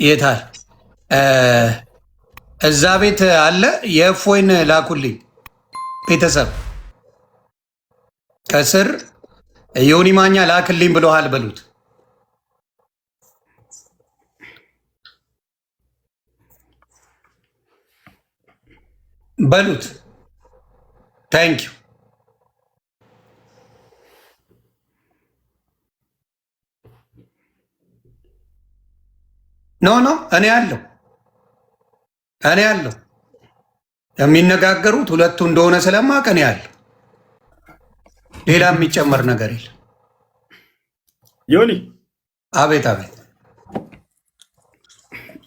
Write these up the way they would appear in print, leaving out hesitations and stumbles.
የታል? እዛ ቤት አለ። የእፎይን ላኩልኝ ቤተሰብ ከስር ዮኒ ማኛ ላክልኝ ብለሃል በሉት። በሉት። Thank you። No, no፣ እኔ አለሁ፣ እኔ አለሁ። የሚነጋገሩት ሁለቱ እንደሆነ ስለማውቅ እኔ አለሁ። ሌላ የሚጨመር ነገር የለም። ዮኒ። አቤት አቤት።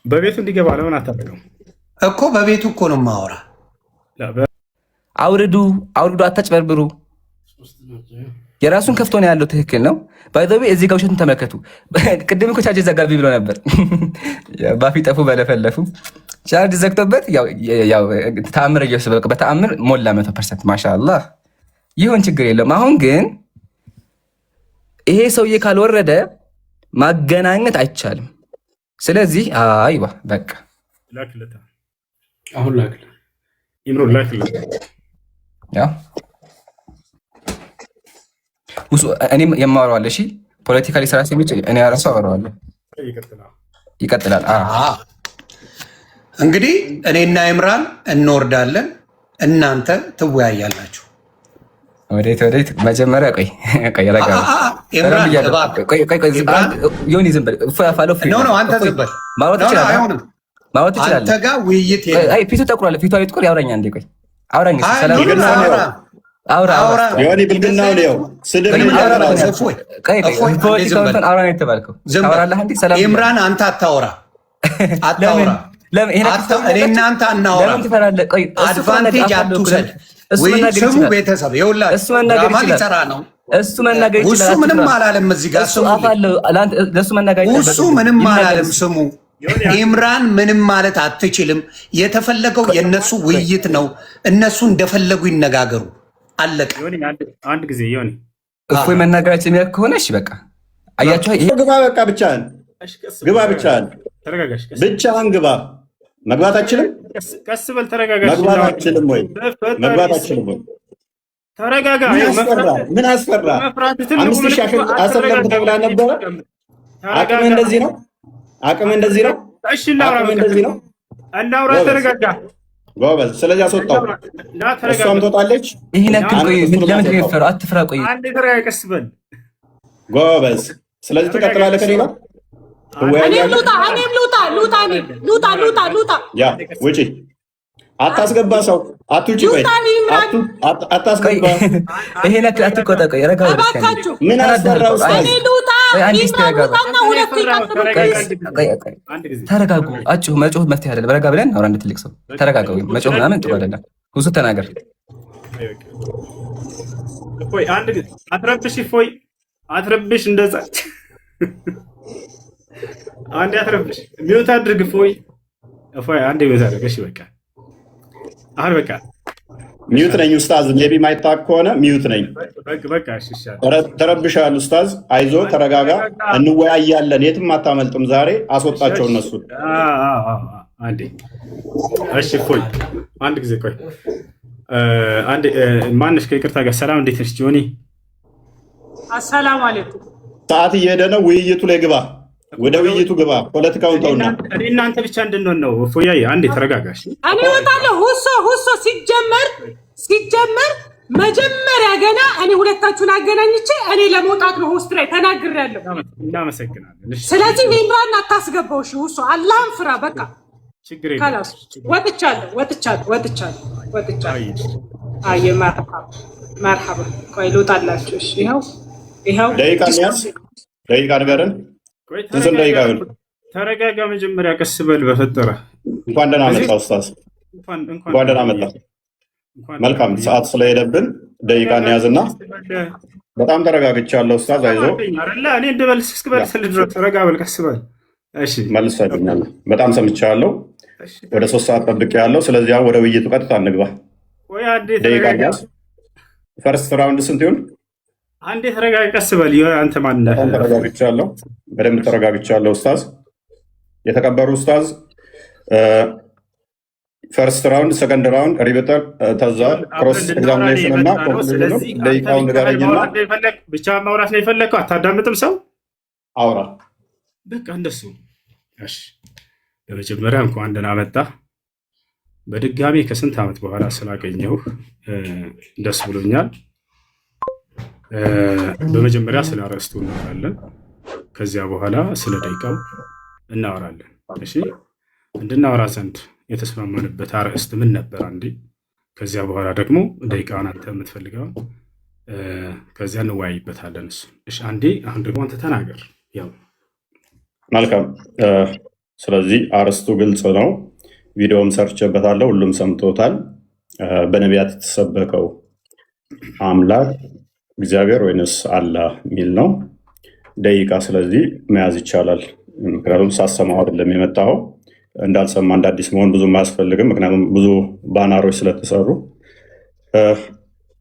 በቤቱ እንዲገባ ለምን አታደርገው? እኮ በቤቱ እኮ ነው የማወራ። አውርዱ አውርዱ፣ አታጭበርብሩ። የራሱን ከፍቶ ነው ያለው። ትክክል ነው። By the way እዚህ ጋር ውሸቱን ተመልከቱ። ቅድም እኮ ቻርጅ ዘጋቢ ብሎ ነበር። ባፊ ጠፉ በለፈለፉ ቻርጅ ዘግቶበት ተአምር እየወሰበ በተአምር ሞላ 100%። ማሻአላህ ይሁን፣ ችግር የለውም። አሁን ግን ይሄ ሰውዬ ካልወረደ ማገናኘት አይቻልም። ስለዚህ አይዋ በቃ ላክለታ፣ አሁን ላክለ ኢምሮ ላክለት። ያው እኔም የማወራዋለሁ። እሺ ፖለቲካ ሊሰራ ስለሚችል እኔ ራሱ አወራዋለሁ። ይቀጥላል። እንግዲህ እኔና ኢምራን እንወርዳለን፣ እናንተ ትወያያላችሁ። ወዴት ወዴት? መጀመሪያ ቆይ ቆይ፣ ረጋ ዮኒ ዝም በል። አንተ ዝም በል። ማውራት ትችላለህ፣ ማውራት ትችላለህ። አንተ ጋር ውይይት አይ ፊቱ ጠቁሯል። ፊቱ አይጥቁር፣ ያውራኛ እንዴ። ቆይ አውራኝ፣ ሰላም አውራ። አውራ። ዮኒ ብልግናውን ይኸው ስድብ። አውራ ነው የተባልከው። ታወራለህ እንዴ? ሰላም ኢምራን፣ አንተ አታወራ፣ አታወራ። እኔ እናንተ አናወራ። Advantage አትውሰድ። ስሙ ቤተሰብ፣ ይኸውላችሁ ድራማ ሊሰራ ነው። እሱ መናገር ይችላል። እሱ ምንም አላለም። እዚህ ጋር ስሙ፣ ለሱ መናገር እሱ ምንም አላለም። ስሙ ኢምራን፣ ምንም ማለት አትችልም። የተፈለገው የእነሱ ውይይት ነው። እነሱ እንደፈለጉ ይነጋገሩ። አለቀ። አንድ ጊዜ ዮኒ። እፎይ መናገራችን የሚያውቅ ከሆነ እሺ በቃ አያችሁ። ግባ፣ በቃ ብቻህን ግባ፣ ብቻህን ብቻህን ግባ። መግባት አችልም። ቀስ በል ተረጋጋ። መግባት አችልም ወይ? መግባት አችልም ወይ? ተረጋጋ። ምን አስፈራ? 5,000 አሰለምክ ተብላ ነበረ። አቅም እንደዚህ ነው። አቅም እንደዚህ ነው። እሺ እናውራ፣ አቅም እንደዚህ ነው። እናውራ። ተረጋጋ። ጎበዝ። ስለዚህ አስወጣው። እሷም ትወጣለች። ይሄን ያክል ቆይ፣ ለምንድን ነው የፈራው? አትፍራ። ቆይ አንዴ ተረጋጋ፣ ቀስ በል። ጎበዝ። ስለዚህ ትቀጥላለህ ከኔ ጋር። እኔም ልውጣ፣ እኔም ልውጣ፣ ልውጣ፣ እኔም ልውጣ፣ ልውጣ፣ ልውጣ። Yeah፣ ውጪ። አታስገባ ሰው፣ አትውጪ። ቆይ አታስገባ። ይሄን ያክል አትቆጣ። ቆይ ረጋ በል እስኪ። እባካችሁ። ምን አስፈራ ኡስታዝ? እኔ ልውጣ። ኢምራን ውጣና ሁለቱ ይቀጥሉ። ተረጋጉ። አጩህ መጮህ መፍትሄ አይደለም። ረጋ ብለን አውራ። እንደ ትልቅ ሰው ተረጋጋ። መጮህ ምናምን ጥሩ አይደለም። ብዙ ተናገር። እፎይ አንድ ጊዜ አትረብሽ። እፎይ አትረብሽ። እንደዛ አንዴ አትረብሽ። Mute አድርግ። እፎይ እፎይ አንዴ mute አድርግ። እሺ በቃ አሁን በቃ። Mute ነኝ ኡስታዝ። Maybe ማይታወቅ ከሆነ mute ነኝ። በቃ እሺ ይሻላል። ተረብሻል ኡስታዝ። አይዞ ተረጋጋ፣ እንወያያለን። የትም አታመልጥም። ዛሬ አስወጣቸው እነሱን። አንዴ እሺ እፎይ አንድ ጊዜ ቆይ አንዴ ማነሽ? ከይቅርታ ጋር ሰላም፣ እንዴት ነሽ ጆኒ? አሰላሙ አለይኩም። ሰዓት እየሄደ ነው። ውይይቱ ላይ ግባ፣ ወደ ውይይቱ ግባ። ፖለቲካውን ተውና እኔ እናንተ ብቻ እንድንሆን ነው። እፎያዬ አንዴ ተረጋጋሽ። እኔ እወጣለሁ። ሁሶ ሁሶ፣ ሲጀመር መጀመሪያ ገና እኔ ሁለታችሁን አገናኝቼ እኔ ለመውጣት ነው host ላይ ተናግሬያለሁ። እናመሰግናለን። ስለዚህ ኢምራን አታስገባው። እሺ ሁሶ፣ አላህን ፍራ። በቃ ችግር የለም። خلاص ወጥቻለሁ፣ ወጥቻለሁ፣ ወጥቻለሁ፣ ወጥቻለሁ። አየ መርሐባ መርሐባ። ቆይ ልውጣላችሁ። እሺ ይኸው ይኸው። ደቂቃ እንያዝ። ደቂቃ ንገረን። ስንት ደቂቃ ይሁን? ተረጋጋ መጀመሪያ፣ ቀስ በል በፈጠረ። እንኳን ደህና መጣ ኡስታዝ፣ እንኳን ደህና መጣ። መልካም፣ ሰዓት ስለሄደብን ደቂቃ እንያዝና በጣም ተረጋግቻለሁ ኡስታዝ፣ አይዞህ። እኔ እንድበልስ እስክበልስ ድረስ ረጋ በል፣ ቀስ በል። እሺ። መልሰልኛል። በጣም ሰምቻለሁ። ወደ 3 ሰዓት ጠብቄ ያለው። ስለዚህ አሁን ወደ ውይይቱ ቀጥታ እንግባ። ቆይ አንዴ ደቂቃ ተረጋጋ። እንያዝ። First round ስንት ይሁን? አንዴ ተረጋጋ፣ ቀስ በል። አንተ ማን ነህ? በጣም ተረጋግቻለሁ። በደንብ ተረጋግቻለሁ ኡስታዝ። የተከበሩ ኡስታዝ፣ first round፣ second round፣ rebuttal፣ ተዛ cross examination እና conclusion። ደቂቃውን ንገረኝና ብቻ ማውራት ነው የፈለግከው? አታዳምጥም ሰው? አውራ። በቃ እንደሱ። እሺ፣ በመጀመሪያ እንኳን ደህና መጣህ። በድጋሚ ከስንት ዓመት በኋላ ስላገኘሁህ ደስ ብሎኛል። በመጀመሪያ ስለ አርዕስቱ እናወራለን። ከዚያ በኋላ ስለ ደቂቃው እናወራለን። እሺ፣ እንድናወራ ዘንድ የተስማማንበት አርዕስት ምን ነበር? አንዴ ከዚያ በኋላ ደግሞ ደቂቃውን አንተ የምትፈልገውን ከዚያ እንወያይበታለን። እሱ እሺ፣ አንዴ አሁን ደግሞ አንተ ተናገር። ያው መልካም። ስለዚህ አርዕስቱ ግልጽ ነው። ቪዲዮም ሰርቼበታለሁ፣ ሁሉም ሰምቶታል። በነቢያት የተሰበከው አምላክ እግዚአብሔር ወይንስ አላህ የሚል ነው። ደቂቃ ስለዚህ መያዝ ይቻላል። ምክንያቱም ሳሰማው አይደለም የመጣኸው። እንዳልሰማ እንደ አዲስ መሆን ብዙም አያስፈልግም። ምክንያቱም ብዙ ባናሮች ስለተሰሩ።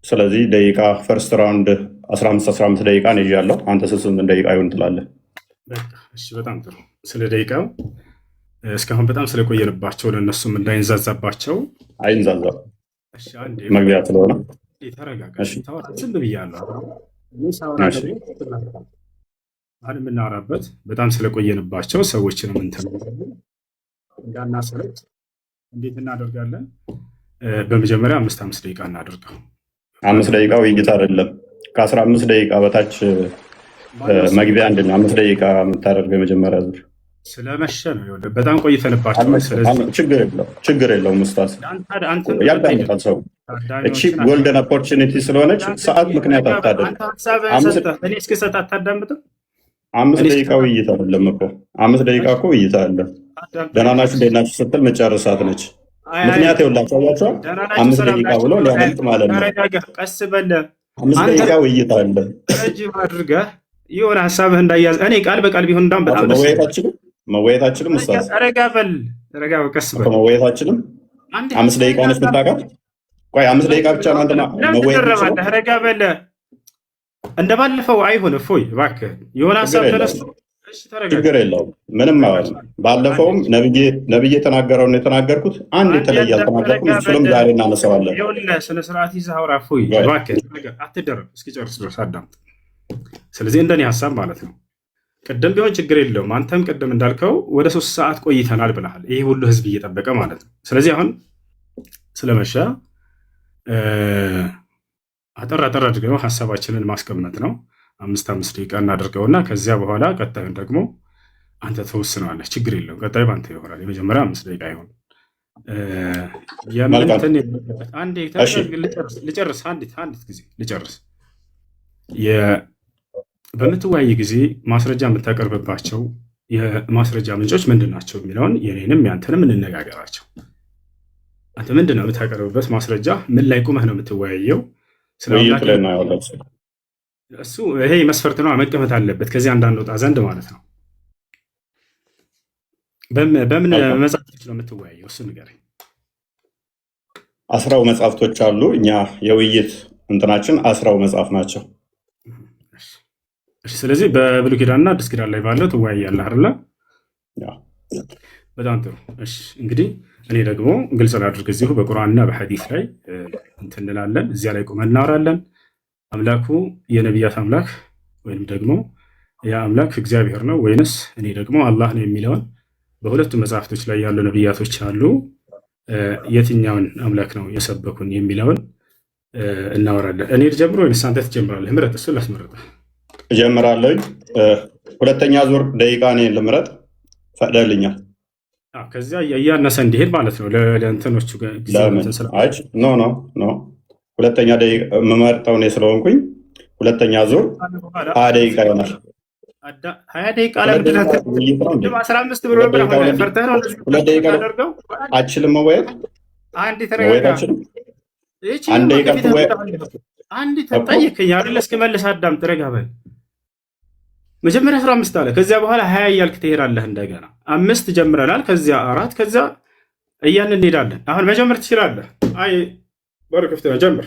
ስለዚህ ደቂቃ first round 15 15 ደቂቃ ነው ይዣለሁ። አንተ 8 ደቂቃ ይሁን ትላለህ። እሺ፣ በጣም ጥሩ። ስለ ደቂቃው እስካሁን በጣም ስለቆየንባቸው ለእነሱም እንዳይንዛዛባቸው። አይንዛዛም፣ መግቢያ ስለሆነ። ተረጋጋ። ዝም ብያለሁ። አሁን የምናወራበት በጣም ስለቆየንባቸው ሰዎችንም እንትን እንዳናሰለች እንዴት እናደርጋለን? በመጀመሪያ አምስት አምስት ደቂቃ እናደርገው። 5 ደቂቃ ውይይት አይደለም። ከ15 ደቂቃ በታች መግቢያ አንድ ነው። 5 ደቂቃ የምታደርገው የመጀመሪያ ዙር። ስለመሸ ነው። በጣም ቆይተንባቸዋል። ችግር የለውም ኡስታዝ፣ ያዳምጣል ሰው። እቺ golden opportunity ስለሆነች ሰዓት ምክንያት አታደርግ። እኔ እስክሰጥ አታዳምጥም። 5 ደቂቃ ውይይት አይደለም እኮ፣ 5 ደቂቃ እኮ ውይይት አይደለም። ደህና ናችሁ፣ እንዴት ናችሁ ስትል መጨረሳት ነች። ምክንያት ይኸውላችሁ አያቸዋል። 5 ደቂቃ ብሎ ሊያመልጥ ማለት ነው። ቀስ በል። 5 ደቂቃ ውይይት አይደለም። ረጅም አድርገህ የሆነ ሀሳብህ እንዳያዝ እኔ ቃል በቃል ቢሆን እንዳውም በጣም ደስ መወያየታችንም ኡስታዝ። ረጋ በል፣ ረጋ በል፣ ቀስ በል። መወያየታችንም 5 ደቂቃ ነች የምታውቃት። ቆይ፣ 5 ደቂቃ ብቻ ነው አንተ መወያየት። ረጋ በል፣ እንደባለፈው አይሁን። እፎይ እባክህ የሆነ ሀሳብ ተነስቶ ችግር የለውም። ምንም አይሆንም። ባለፈውም ነብዬ የተናገረውን የተናገርኩት፣ አንድ የተለየ አልተናገርኩም። እሱንም ዛሬ እናነሳዋለን። ይኸውልህ፣ ስነ ስርዓት ይዘህ አውራ። እፎይ እባክህ አትደረብ፣ እስኪጨርስ ድረስ አዳምጥ። ስለዚህ እንደኔ ሀሳብ ማለት ነው፣ ቅድም ቢሆን ችግር የለውም። አንተም ቅድም እንዳልከው ወደ 3 ሰዓት ቆይተናል ብለሃል። ይሄ ሁሉ ህዝብ እየጠበቀ ማለት ነው። ስለዚህ አሁን ስለመሸ አጠር አጠር አድርገው ሀሳባችንን ማስቀመጥ ነው። አምስት አምስት ደቂቃ እናደርገውና ከዚያ በኋላ ቀጣዩን ደግሞ አንተ ተወስነዋለህ። ችግር የለውም። ቀጣዩ በአንተ ይሆናል። የመጀመሪያ 5 ደቂቃ ይሆን። የምንትን አንዴ ልጨርስ፣ አንዲት ጊዜ ልጨርስ። በምትወያይ ጊዜ ማስረጃ የምታቀርብባቸው የማስረጃ ምንጮች ምንድን ናቸው የሚለውን የኔንም ያንተንም እንነጋገራቸው። አንተ ምንድን ነው የምታቀርብበት ማስረጃ? ምን ላይ ቁመህ ነው የምትወያየው? ውይይቱ ላይ እናየዋለን። እሱ ይሄ መስፈርት ነው፣ መቀመጥ አለበት ከዚህ አንዳንድ ወጣ ዘንድ ማለት ነው። በምን መጽሐፍቶች ነው የምትወያየው? እሱ ንገረኝ። 10ው መጽሐፍቶች አሉ። እኛ የውይይት እንትናችን 10ው መጽሐፍ ናቸው። ስለዚህ በብሉይ ኪዳንና አዲስ ኪዳን ላይ ባለው ትወያያለህ አይደለ? በጣም ጥሩ። እሺ፣ እንግዲህ እኔ ደግሞ ግልጽ ላድርግ፣ እዚሁ በቁርአንና በሐዲስ ላይ እንትን እንላለን፣ እዚያ ላይ ቆመን እናወራለን። አምላኩ የነቢያት አምላክ ወይንም ደግሞ ያ አምላክ እግዚአብሔር ነው ወይንስ እኔ ደግሞ አላህ ነው የሚለውን በሁለቱ መጽሐፍቶች ላይ ያሉ ነቢያቶች አሉ፣ የትኛውን አምላክ ነው የሰበኩን የሚለውን እናወራለን። እኔ ልጀምር ወይንስ አንተ ትጀምራለህ? ምረጥ፣ እሱን ላስመርጥህ። እጀምራለሁ። ሁለተኛ ዙር ደቂቃ እኔ ልምረጥ፣ ፈቅደልኛል? ከዚያ እያነሰ እንዲሄድ ማለት ነው። ለእንትኖቹ No, no, no፣ ሁለተኛ ደቂቃ የምመርጠው እኔ ስለሆንኩኝ ሁለተኛ ዙር 20 ደቂቃ ይሆናል። 20 ደቂቃ ለምንድን 15 ብሎ ፈርተህ ነው? 2 ደቂቃ አችልም መወያየት። አንድ መወያየት አችልም። 1 ደቂቃ አንድ ጠይቀኝ አይደለ? እስክመልስ አዳምጥ፣ ረጋ በል። መጀመሪያ 15 አለ። ከዚያ በኋላ 20 እያልክ ትሄዳለህ። እንደገና አምስት ጀምረናል፣ ከዚያ አራት፣ ከዚያ እያልን እንሄዳለን። አሁን መጀመር ትችላለህ። አይ፣ በሩ ክፍት ነው፣ ጀምር።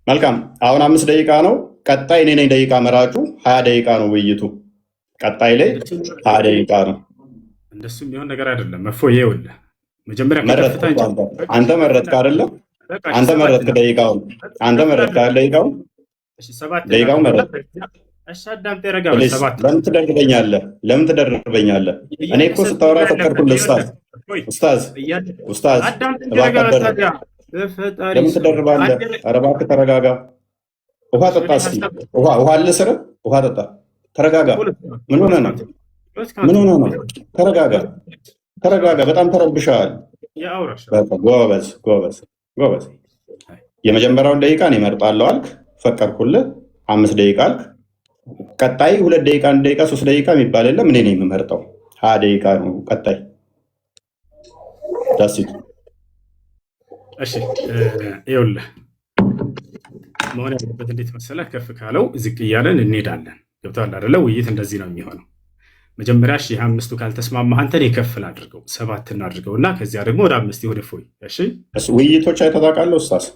መልካም። አሁን 5 ደቂቃ ነው። ቀጣይ እኔ ነኝ ደቂቃ መራጩ። 20 ደቂቃ ነው ውይይቱ። ቀጣይ ላይ 20 ደቂቃ ነው። እንደሱ የሚሆን ነገር አይደለም። እፎይ ይኸውልህ፣ መጀመሪያ መረጥክ ከከፍታ እኮ አንተ አንተ መረጥክ አይደለ? በቃ እሺ፣ አንተ ሰባት መረጥክ ደቂቃውን። አንተ መረጥክ አይደል? ደቂቃውን እሺ፣ ሰባት ደቂቃውን እናድርገውና መረጥክ። እሺ፣ አዳምጤ ረጋ በል። Please ሰባት ለምን ትደርበኛለህ? ለምን ትደርበኛለህ? እኔ እኮ ስታወራ ፈቀድኩልህ። ኡስታዝ፣ ኡስታዝ፣ ኡስታዝ፣ አዳምጥ እንጂ እባክህ ረጋ በል። አትደርብ። ታዲያ በፈጣሪ ለምን ስም ትደርባለህ? ኧረ እባክህ ተረጋጋ። ውሃ ጠጣ እስኪ። ውሃ፣ ውሃ አለ ስር፣ ውሃ ጠጣ። ተረጋጋ። ምን ሆነህ ነው? ምን ሆነህ ነው? ተረጋጋ፣ ተረጋጋ። በጣም ተረብሻል። በቃ ጎበዝ፣ ጎበዝ፣ ጎበዝ። የመጀመሪያውን ደቂቃ እኔ እመርጣለሁ አልክ፣ ፈቀድኩልህ። 5 ደቂቃ አልክ። ቀጣይ 2 ደቂቃ፣ 1 ደቂቃ፣ 3 ደቂቃ የሚባል የለም። እኔ ነኝ የምመርጠው። 20 ደቂቃ ነው ቀጣይ። That's it። እሺ፣ ይኸውልህ፣ መሆን ያለበት እንዴት መሰለህ? ከፍ ካለው ዝቅ እያለን እንሄዳለን። ገብቶሃል አይደለ? ውይይት እንደዚህ ነው የሚሆነው። መጀመሪያ እሺ፣ አምስቱ ካልተስማማህ አንተ እኔ ከፍ ላድርገው፣ ሰባት እናድርገው እና ከዚያ ደግሞ ወደ አምስት ይሁን። እፎይ እሺ። ውይይቶች አይተህ ታውቃለህ ኡስታዝ?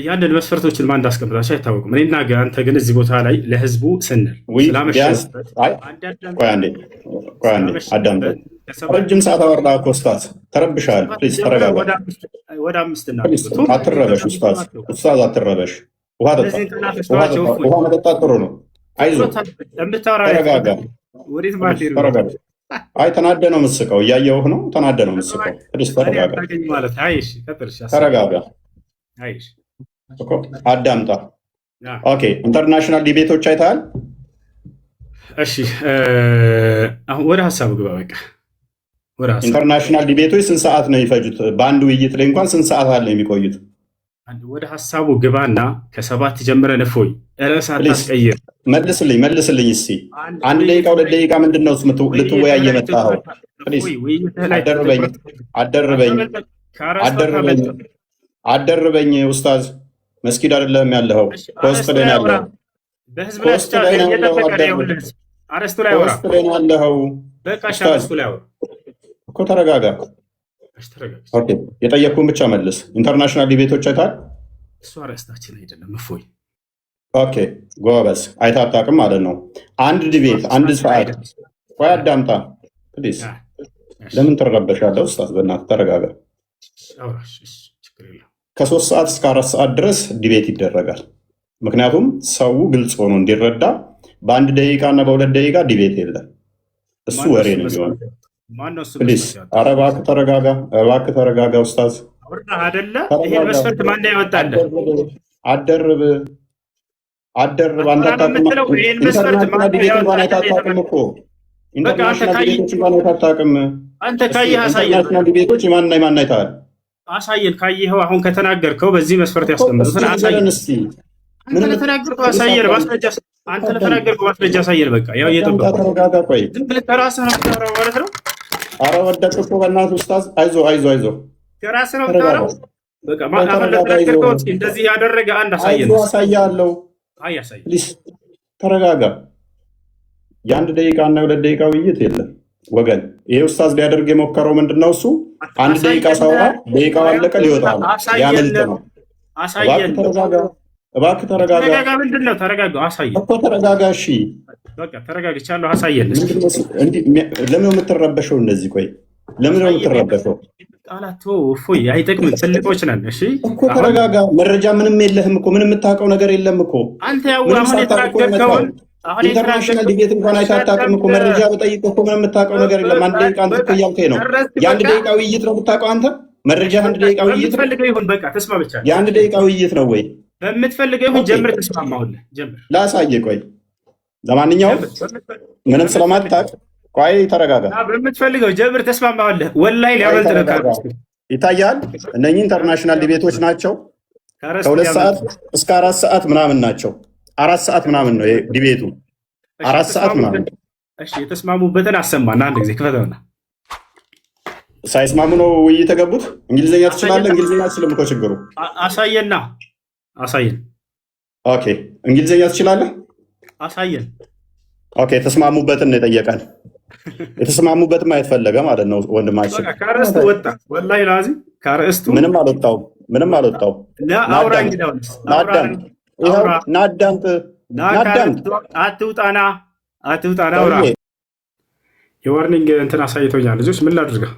ያንን መስፈርቶችን ማን እንዳስቀምጣቸው አይታወቅም። እኔና አንተ ግን እዚህ ቦታ ላይ ለህዝቡ ስንል ስላመሸንበት ቆይ አንዴ፣ ቆይ አንዴ አዳምጠኝ። ረጅም ሰዓት አወራህ እኮ ኡስታዝ፣ ተረብሻል። Please ተረጋጋ። ወደ አምስት አትረበሽ ኡስታዝ፣ ኡስታዝ አትረበሽ። ውሃ ጠጣ። ውሃ መጠጣት ጥሩ ነው። አይዞህ፣ ተረጋጋ። ተረጋጋ። አይ ተናደ ነው የምትስቀው፣ እያየሁህ ነው። ተናደ ነው የምትስቀው። Please ተረጋጋ፣ ተረጋጋ እኮ አዳምጣ። Okay፣ international debate ኦች አይተሃል? እሺ፣ አሁን ወደ ሀሳቡ ግባ። በቃ ወደ ሀሳቡ። International debate ኦች ስንት ሰዓት ነው የሚፈጁት? በአንድ ውይይት ላይ እንኳን ስንት ሰዓት አለ የሚቆዩት? ወደ ሀሳቡ ግባና ከሰባት ጀምረን እፎይ ርዕስ አታስቀይር። መልስልኝ፣ መልስልኝ እስኪ 1 ደቂቃ 2 ደቂቃ ምንድን ነው ልትወያይ የመጣኸው? Please አደርበኝ፣ አደርበኝ፣ አደርበኝ፣ አደርበኝ ኡስታዝ። መስጊድ አይደለም ያለኸው፣ post ላይ ነው ያለኸው። Post ላይ ነው ያለኸው። Post ላይ ነው ያለኸው እኮ። ተረጋጋ። Okay፣ የጠየቅኩህን ብቻ መልስ። International debate ኦች አይተሃል? እሱ አርዕስታችን አይደለም እፎይ። Okay ጎበዝ፣ አይተህ አታውቅም ማለት ነው። አንድ debate 1 ሰዓት። ቆይ አዳምጣ please። ለምን ትረበሻለህ ኡስታዝ? በእናትህ ተረጋጋ። ከ3 ሰዓት እስከ 4 ሰዓት ድረስ debate ይደረጋል። ምክንያቱም ሰው ግልጽ ሆኖ እንዲረዳ በ1 ደቂቃ እና በ2 ደቂቃ debate የለም። እሱ ወሬ ነው የሚሆነው። Please፣ ኧረ እባክህ ተረጋጋ፣ እባክህ ተረጋጋ ኡስታዝ። አይደለ? ይሄን መስፈርት ማን ያወጣልህ? አደርብ፣ አደርብ። አንተ አታውቅም። International debate እንኳን አይተህ አታውቅም እኮ። International debate ኦች እንኳን አይተህ አታውቅም። አንተ ካየህ አሳየን። International debate ኦች የማንና የማን አይተሃል? አሳየን። ካየኸው አሁን ከተናገርከው በዚህ መስፈርት ያስቀምጡትን አሳየን። አንተ ለተናገርከው አሳየን። ማስረጃ፣ አንተ ለተናገርከው ማስረጃ አሳየን። በቃ ያው እየጠበቅኩ ተረጋጋ። ቆይ ዝም ብለህ ከራስህ ነው የምታወራው ማለት ነው። አረ ወደቅህ እኮ በእናትህ ኡስታዝ። አይዞህ፣ አይዞህ፣ አይዞህ። ከራስህ ነው የምታወራው። በቃ አሁን ለተናገርከው እንደዚህ ያደረገ አንድ አሳየን። አይዞህ፣ አሳያለሁ። አይ አሳየን። Please ተረጋጋ። የ1 ደቂቃ እና የ2 ደቂቃ ውይይት የለም ወገን። ይሄ ኡስታዝ ሊያደርግ የሞከረው ምንድን ነው? እሱ 1 ደቂቃ ሳወራ ደቂቃው አለቀ፣ ሊወጣ ነው፣ ሊያመልጥ ነው። አሳየን። እባክህ ተረጋጋ፣ እባክህ ተረጋጋ። ተረጋጋ። ምንድን ነው ተረጋጋ? አሳየን እኮ ተረጋጋ። እሺ። በቃ ተረጋግቻለሁ። አሳየን እስኪ። ለምን ነው የምትረበሸው? እንደዚህ ቆይ፣ ለምን ነው የምትረበሸው? ቃላት እፎይ አይጠቅምም። ትልቆች ነን። እሺ። እኮ ተረጋጋ። መረጃ ምንም የለህም እኮ፣ ምንም የምታውቀው ነገር የለም እኮ። አንተ ያው ምንም አሁን ሳታውቅ እኮ የተናገርከውን የመጣው አሁን International debate እንኳን አይተህ አታውቅም እኮ። መረጃ በጠይቅ እኮ ምንም የምታውቀው ነገር የለም። 1 ደቂቃ አንተ እኮ እያልከኝ ነው። የ1 ደቂቃ ውይይት ነው የምታውቀው አንተ? መረጃ 1 ደቂቃ ውይይት ነው። በምትፈልገው ይሁን፣ በቃ ተስማምቻለሁ። የ1 ደቂቃ ውይይት ነው ወይ? በምትፈልገው ይሁን፣ ጀምር። ተስማማሁልህ። ጀምር። ላሳየህ። ቆይ ለማንኛውም ምንም ስለማታውቅ ቆይ ተረጋጋ። በምትፈልገው ጀምር። ተስማማሁልህ። ወላሂ ሊያመልጥ ነው። ይታያል። እነኚህ international debate ኦች ናቸው። ከ2 ሰዓት እስከ 4 ሰዓት ምናምን ናቸው። 4 ሰዓት ምናምን ነው debate ኡ። 4 ሰዓት ምናምን። እሺ፣ የተስማሙበትን አሰማና አንድ ጊዜ ክፈተውና። ሳይስማሙ ነው ውይይት የገቡት። እንግሊዝኛ ትችላለህ? እንግሊዝኛ አትችልም እኮ ችግሩ። አሳየና፣ አሳየን። Okay፣ እንግሊዝኛ ትችላለህ? አሳየን። Okay፣ የተስማሙበትን ነው የጠየቀን። የተስማሙበትን ማየት ፈለገ ማለት ነው ወንድማችን። ከአርእስቱ ወጣ። ወላሂ ላዚም ከአርእስቱ ምንም አልወጣውም። ምንም አልወጣውም። አውራ እንግዲህ። ናዳምጥ፣ ይኸው ናዳምጥ፣ ናዳምጥ። አትውጣና፣ አትውጣና፣ አውራ። የ warning እንትን አሳይቶኛል። ልጆች ምን ላድርገው?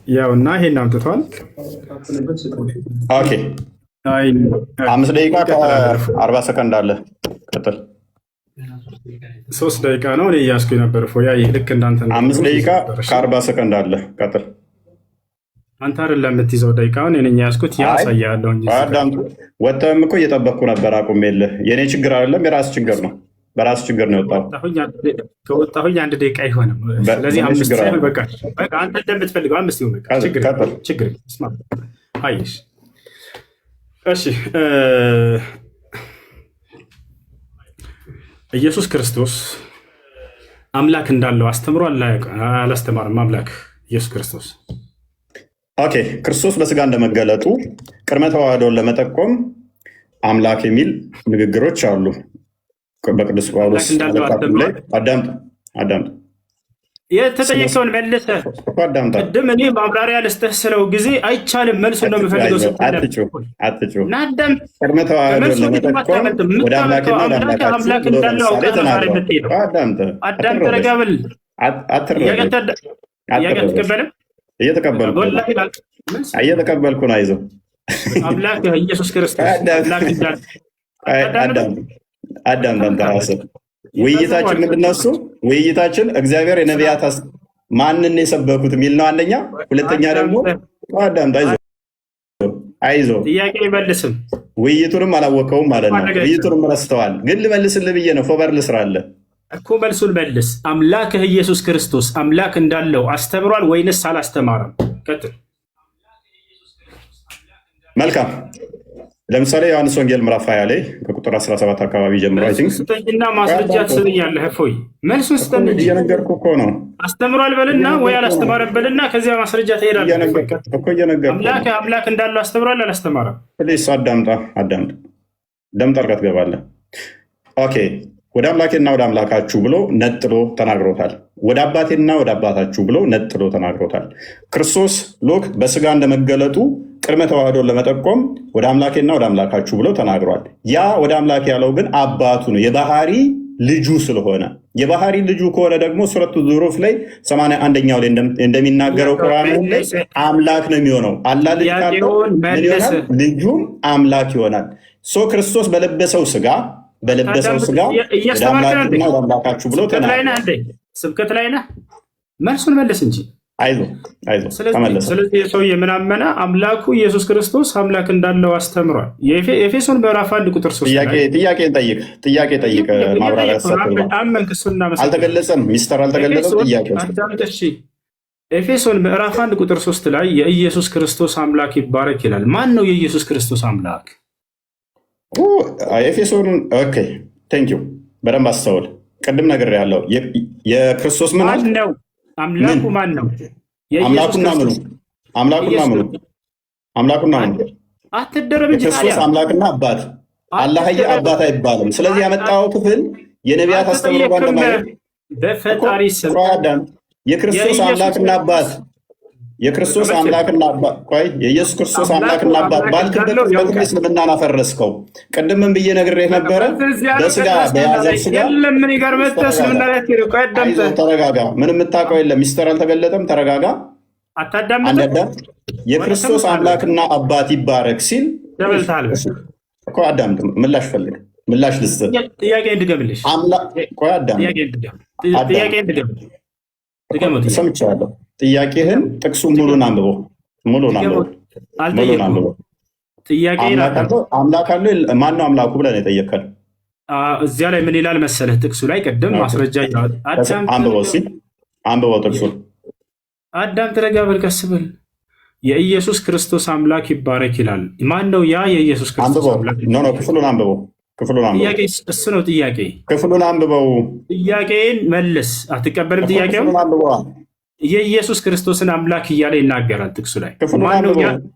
ያው እና ይሄን አምጥቷል። Okay፣ 5 ደቂቃ ከ40 ሰከንድ አለ። ቀጥል። 3 ደቂቃ ነው እኔ እያስኩ የነበር። ፎያ ልክ እንዳንተ 5 ደቂቃ ከ40 ሰከንድ አለ። ቀጥል። አንተ አይደለም የምትይዘው ደቂቃውን፣ እኔ ነኝ የያዝኩት። ያ አሳያለሁ እንጂ ወጥተህም እኮ እየጠበቅኩ ነበር። አቁሜልህ። የእኔ ችግር አይደለም፣ የራስ ችግር ነው። በራስ ችግር ነው የወጣው። ከወጣሁኝ 1 ደቂቃ አይሆንም። ስለዚህ 5 ሳይሆን በቃ አንተ እንደምትፈልገው 5 ይሁን። ችግር ችግር። አየሽ፣ እሺ፣ ኢየሱስ ክርስቶስ አምላክ እንዳለው አስተምሮ አላስተማርም? አምላክ ኢየሱስ ክርስቶስ Okay፣ ክርስቶስ በስጋ እንደመገለጡ ቅድመ ተዋህዶን ለመጠቆም አምላክ የሚል ንግግሮች አሉ። በቅዱስ ጳውሎስ ላይ አዳምጥ፣ አዳምጥ። የተጠየቀውን መልሰህ ቅድም እኔ ማብራሪያ ልስጥህ ስለው ጊዜ አይቻልም መልሱ ነው የምፈልገው አትጩህ። ቅድመ ተዋህዶን ለመጠቆም ወደ አምላኬና ወደ አምላካችሁ ብሎ ለምሳሌ ተናግሯል። አዳምጥ፣ አዳምጥ፣ ረጋ በል። ጥያቄ አትቀበልም? እየተቀበልኩ ነው። አይዞህ። አምላክ ኢየሱስ ክርስቶስ አዳምጥ። አንተ ራስህ ውይይታችን ምንድን ነው? እሱ ውይይታችን እግዚአብሔር የነቢያት ማንን የሰበኩት የሚል ነው። አንደኛ፣ ሁለተኛ ደግሞ አዳምጥ። አይዞህ፣ አይዞህ። ጥያቄ አይመልስም። ውይይቱንም አላወቀውም ማለት ነው። ውይይቱንም ረስተዋል። ግን ልመልስልህ ብዬ ነው። favor ልስራለህ እኮ መልሱን መልስ። አምላክህ ኢየሱስ ክርስቶስ አምላክ እንዳለው አስተምሯል ወይንስ አላስተማረም? ቀጥል። መልካም። ለምሳሌ ዮሐንስ ወንጌል ምዕራፍ 20 ላይ ከቁጥር 17 አካባቢ ጀምሮ I think ስጠኝና ማስረጃ ትሰጠኛለህ። እፎይ መልሱን ስጠኝ እንጂ። እየነገርኩህ እኮ ነው። አስተምሯል በልና ወይ አላስተማረም በልና ከዚያ ማስረጃ ትሄዳለህ። እኮ እየነገርኩህ አምላክ አምላክ እንዳለው አስተምሯል አላስተማረም? Please አዳምጣ፣ አዳምጥ። ደምጣ አድርገህ ትገባለህ። Okay፣ ወደ አምላኬና ወደ አምላካችሁ ብሎ ነጥሎ ተናግሮታል። ወደ አባቴና ወደ አባታችሁ ብሎ ነጥሎ ተናግሮታል። ክርስቶስ look በስጋ እንደመገለጡ ቅድመ ተዋህዶን ለመጠቆም ወደ አምላኬና ወደ አምላካችሁ ብሎ ተናግሯል። ያ ወደ አምላክ ያለው ግን አባቱ ነው፣ የባህሪ ልጁ ስለሆነ፣ የባህሪ ልጁ ከሆነ ደግሞ ሱረቱ ዙሩፍ ላይ 81ኛው ላይ እንደሚናገረው ቁርአኑ ላይ አምላክ ነው የሚሆነው። አላህ ልጅ ካለው ምን ይሆናል? ልጁም አምላክ ይሆናል። So ክርስቶስ በለበሰው ስጋ ወደ አምላክና ወደ አምላካችሁ ብሎ ተናግሯል። ስብከት ላይ ነህ? መልሱን መልስ እንጂ። አይዞህ፣ አይዞህ፣ ተመለሰ። ስለዚህ የሰውዬ ምን አመነ? አምላኩ ኢየሱስ ክርስቶስ አምላክ እንዳለው አስተምሯል። የኤፌሶን ምዕራፍ 1 ቁጥር 3 ጥያቄ ጠይቅ፣ ጥያቄ ጠይቅ። ማብራሪያ አመንክ። እሱን እናመሰግናለን። አልተገለጸም፣ ሚስተር አልተገለጸም። ጥያቄ እሺ፣ ኤፌሶን ምዕራፍ 1 ቁጥር 3 ላይ የኢየሱስ ክርስቶስ አምላክ ይባረክ ይላል። ማን ነው የኢየሱስ ክርስቶስ አምላክ? ኤፌሶን፣ okay፣ thank you፣ በደንብ አስተውል። ቅድም ነግሬሃለሁ። የክርስቶስ ምን ማን ነው አምላኩ? ማን ነው? አምላኩና ምኑ? አምላኩና ምኑ? አምላኩና ምኑ? አትደረብ እንጂ። የክርስቶስ አምላክና አባት አላህዬ አባት አይባልም። ስለዚህ ያመጣው ክፍል የነቢያት አስተምሮ ጋር ለማለት በፈጣሪ ስም። የክርስቶስ አምላክና አባት፣ የክርስቶስ አምላክና አባት፣ ቆይ፣ የኢየሱስ ክርስቶስ አምላክና አባት ባልክበት ቅጽበት እስልምናን አፈረስከው። ቅድምም ብዬ ነግሬህ ነበረ። በስጋ በያዘው ስጋ የለም እኔ ጋር መጥተህ እስልምና ላይ አትሄድም። ቆይ አዳምጠህ። ተረጋጋ። ምንም የምታውቀው የለም። ሚስጥር አልተገለጠም። ተረጋጋ። አታዳምጥም? አንዳዳ የክርስቶስ አምላክና አባት ይባረክ ሲል ተበልተሃል እኮ አዳምጥ። ምላሽ ፈልግ፣ ምላሽ ልስጥ። ጥያቄ እንድገምልሽ። ቆይ አዳምጥ። ጥያቄ እንድገም፣ ድገመው። ሰምቻለሁ። ጥያቄህን ጥቅሱን ሙሉን አንብበው፣ ሙሉን አንብበው፣ ሙሉን አንብበው። አምላክ አለ፣ ማነው አምላኩ ብለህ ነው የጠየቅከን። እዚያ ላይ ምን ይላል መሰለህ? ጥቅሱ ላይ ቅድም ማስረጃ አንብበው እስኪ፣ አንብበው ጥቅሱን። አዳም ተረጋ በል፣ ቀስ በል። የኢየሱስ ክርስቶስ አምላክ ይባረክ ይላል። ማን ነው ያ የኢየሱስ ክርስቶስ አምላክ? No, no፣ ክፍሉን አንብበው፣ ክፍሉን አንብበው። ጥያቄ እሱ ነው ጥያቄ። ክፍሉን አንብበው። ጥያቄን መልስ። አትቀበልም? ጥያቄው ክፍሉን አንብበው። የኢየሱስ ክርስቶስን አምላክ እያለ ይናገራል ጥቅሱ ላይ። ክፍሉን ማን ነው ያ? አንብበው።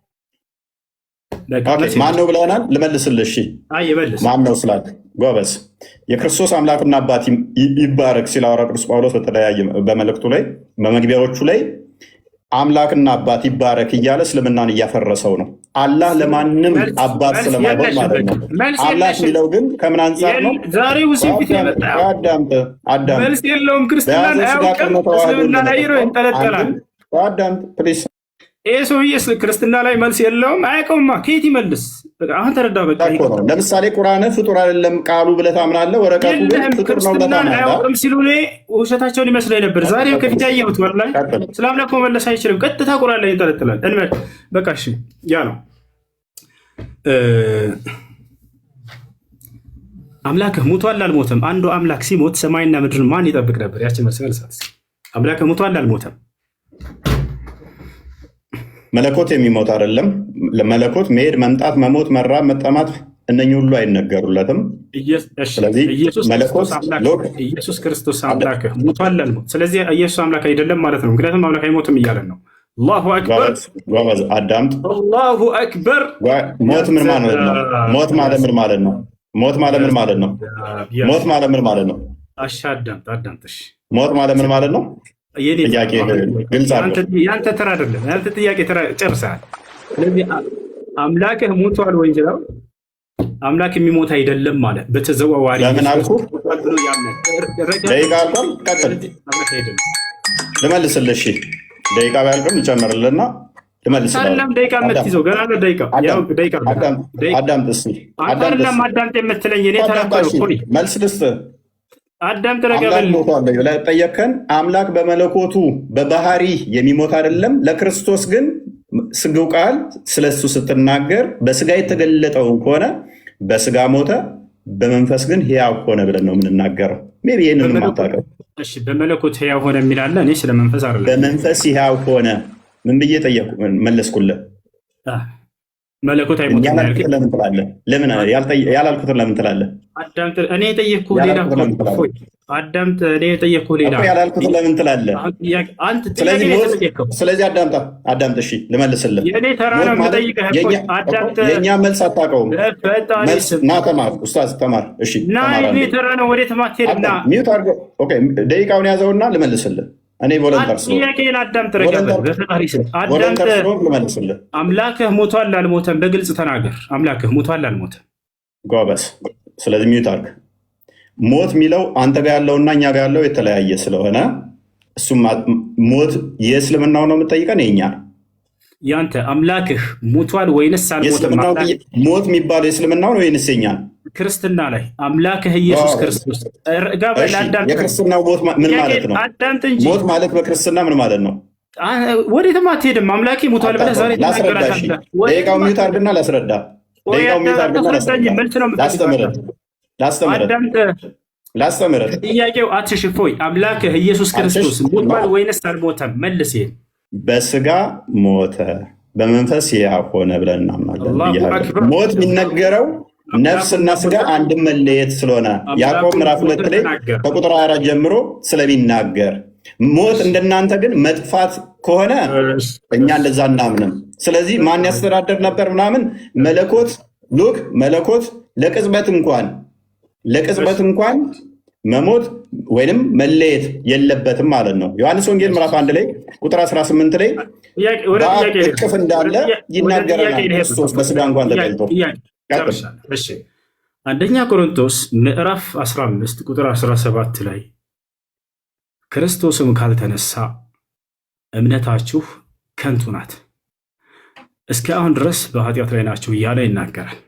ማን ነው ብለናል። ልመልስልህ። እሺ፣ ማን ነው ስላልክ ጎበዝ። የክርስቶስ አምላክና አባት ይባረክ ሲል ሐዋርያው ቅዱስ ጳውሎስ በተለያየ በመልእክቱ ላይ በመግቢያዎቹ ላይ አምላክና አባት ይባረክ እያለ እስልምናን እያፈረሰው ነው። አላህ ለማንም አባት መልስ ስለማይሆን የለሽም። ማለት በቃ ነው። መልስ አምላክ የለሽም። የሚለው ግን ከምን አንጻር ነው? ዛሬ ሁሴን ፊት የመጣ አዳምጥ፣ አዳምጥ። መልስ የለውም። ክርስትናን በያዘው ስጋ አያውቅም። ቅድመ ተዋህዶ እስልምና ላይ ነው ለመጠቆም ይንጠለጠላል። አንድም አዳምጥ please። ይህ ሰውዬ ክርስትና ላይ መልስ የለውም፣ አያውቀውማ። ከየት ይመልስ? በቃ አሁን ተረዳ። በቃ እኮ ነው። ለምሳሌ ቁርአን ፍጡር አይደለም ቃሉ ብለህ ታምናለህ፣ ወረቀቱ ግን የለህም። ፍጡር ነው ብለህ ክርስትናን ታምናለህ። አያውቅም ሲሉ እኔ ውሸታቸውን ይመስለኝ ነበር። ዛሬ ከፊት ያየሁት ወላሂ ቀጥል። ስለ አምላክ መመለስ አይችልም። ቀጥታ ቁርአን ላይ ይንጠለጥላል። እንበል በቃ እሺ፣ ያ ነው። አምላክህ ሙቷል አልሞተም? አንዱ አምላክ ሲሞት ሰማይና ምድርን ማን ይጠብቅ ነበር? ያችን መልስ መልሳት። አምላክህ ሙቷል አልሞተም? መለኮት የሚሞት አይደለም። መለኮት መሄድ፣ መምጣት፣ መሞት፣ መራብ፣ መጠማት እነኚህ ሁሉ አይነገሩለትም። ስለዚህ ኢየሱስ መለኮት ክርስቶስ አምላክ look ኢየሱስ ክርስቶስ አምላክህ ሙቷል አልሞት? ስለዚህ ኢየሱስ አምላክ አይደለም ማለት ነው። ምክንያቱም አምላክ አይሞትም እያለን ነው። አላሁ አክበር፣ ጎበዝ ጎበዝ፣ አዳምጥ። አላሁ አክበር። ሞት ምን ማለት ነው? ሞት ማለት ምን ማለት ነው? ሞት ማለት ምን ማለት ነው? ሞት ማለት ምን ማለት ነው? እሺ አዳምጥ፣ አዳምጥ። እሺ ሞት ማለት ምን ማለት ነው? የኔ ጥያቄ ግልጽ አድርገው። ያንተ ተራ አይደለም። ያንተ ጥያቄ ተራ ጨርሰሃል። ስለዚህ አምላክህ ሞቷል ወይ ስለው አምላክ የሚሞት አይደለም ማለት በተዘዋዋሪ ለምን አልኩ? ሞቷል ብሎ ያምናል። ደቂቃ አልቋል። ቀጥል፣ አምላክ አይደለም። ልመልስልህ። እሺ ደቂቃ ቢያልቅም ልጨምርልህና ልመልስልህ። አይደለም ደቂቃ የምትይዘው ገና ነው። ደቂቃ ያው ደቂቃ አዳምጥ እስኪ፣ አንተ አዳምጥ አይደለም እስኪ። አዳምጥ የምትለኝ እኔ ተራ አዳምጥ እኮ እሺ፣ ነው። መልስ ልስጥህ። አዳምጥ አምላክ ረገበል ሞቷል ብለህ ጠየቅከን። አምላክ በመለኮቱ በባህሪ የሚሞት አይደለም። ለክርስቶስ ግን ስግው ቃል ስለሱ ስትናገር በስጋ የተገለጠውን ከሆነ በስጋ ሞተ፣ በመንፈስ ግን ሕያው ሆነ ብለን ነው የምንናገረው። Maybe ይህንንም አታውቅም። እሺ በመለኮት ሕያው ሆነ የሚል አለ። እኔ ስለ መንፈስ አይደለም። በመንፈስ ሕያው ሆነ ምን ብዬ ጠየቅኩ መለስኩልህ? መለኮት አይሞትም ያልከኝ ያላልኩትን ለምን ትላለህ? ለምን ያላልኩትን ለምን ትላለህ? አዳምጥ። እኔ የጠየቅኩህ ሌላ ያላልኩትን ለምን ትላለህ? እፎይ፣ አዳምጥ። እኔ የጠየቅኩህ ሌላ እኮ ያላልኩትን ለምን ትላለህ? አሁን ጥያቄ አንተ ጥያቄ ስለዚህ ነው ሞት የተጠየቅከው። ስለዚህ አዳምጣ አዳምጥ። እሺ ልመልስልህ። የእኔ ተራ ሞት ነው ማለት የምጠይቅህ። እፎይ የኛ አዳምጥ። የእኛ መልስ አታውቀውም። በፈጣሪ መልስ ስም ና ተማር፣ ኡስታዝ ተማር። እሺ ና፣ ተማር። የእኔ አንዴ ተራ ነው። ወዴት ማትሄድ ና። Mute አድርገው። Okay ደቂቃውን ያዘውና ልመልስልህ። እኔ volunteer ስለሆንኩ ጥያቄን አዳምጥ። ረጋ በል በፈጣሪ ስም አዳምጥ። Volunteer ስለሆንኩ ልመልስልህ። አምላክህ ሞቷል አልሞተም? በግልጽ ተናገር። አምላክህ ሞቷል አልሞተም? ጎበዝ። ስለዚህ mute አድርግ። ሞት የሚለው አንተ ጋር ያለውና እኛ ጋር ያለው የተለያየ ስለሆነ እሱም ሞት የእስልምናው ነው የምጠይቀን የኛ ነው። ያንተ አምላክህ ሞቷል ወይንስ አልሞተም? የእስልምናው ሞት የሚባለው የእስልምናው ነው ወይንስ የኛ ነው? ክርስትና ላይ አምላክህ ኢየሱስ ክርስቶስ ጋ በል እሺ፣ አዳምጥ። የክርስትናው ሞት ምን ማለት ነው? አዳምጥ እንጂ። ሞት ማለት በክርስትና ምን ማለት ነው? ወዴትም አትሄድም። አምላኬ ሞቷል ብለህ ዛሬ ላስረዳ። እሺ ትናገራለህ። ደቂቃው mute አድርግና ላስረዳ። ደቂቃው mute አድርግና ላስረዳ። መልስ ነው ላስተምርህ ላስተምርህ አዳምጥ። ላስተምርህ። ጥያቄው አትሽፎይ አምላክህ ኢየሱስ ክርስቶስ ሞቷል ወይንስ አልሞተም? መልስ ይሄን። በስጋ ሞተ በመንፈስ ሕያው ሆነ ብለን እናምናለን አላሁ ብያለሁ። አክበር። ሞት የሚነገረው ነፍስና ስጋ አንድም መለየት ስለሆነ ያዕቆብ ምዕራፍ 2 ላይ ከቁጥር 24 ጀምሮ ስለሚናገር ሞት እንደናንተ ግን መጥፋት ከሆነ እኛ እንደዛ እናምንም። ስለዚህ ማን ያስተዳደር ነበር ምናምን መለኮት look መለኮት ለቅጽበት እንኳን መሞት ወይንም መለየት የለበትም ማለት ነው። ዮሐንስ ወንጌል ምዕራፍ 1 ላይ ቁጥር 18 ላይ በአብ እቅፍ እንዳለ ይናገረናል። ክርስቶስ በስጋ እንኳን ተገልጦ። እሺ አንደኛ ቆሮንቶስ ምዕራፍ 15 ቁጥር 17 ላይ ክርስቶስም ካልተነሳ እምነታችሁ ከንቱ ናት፣ እስከ አሁን ድረስ በኃጢአት ላይ ናችሁ እያለ ይናገራል።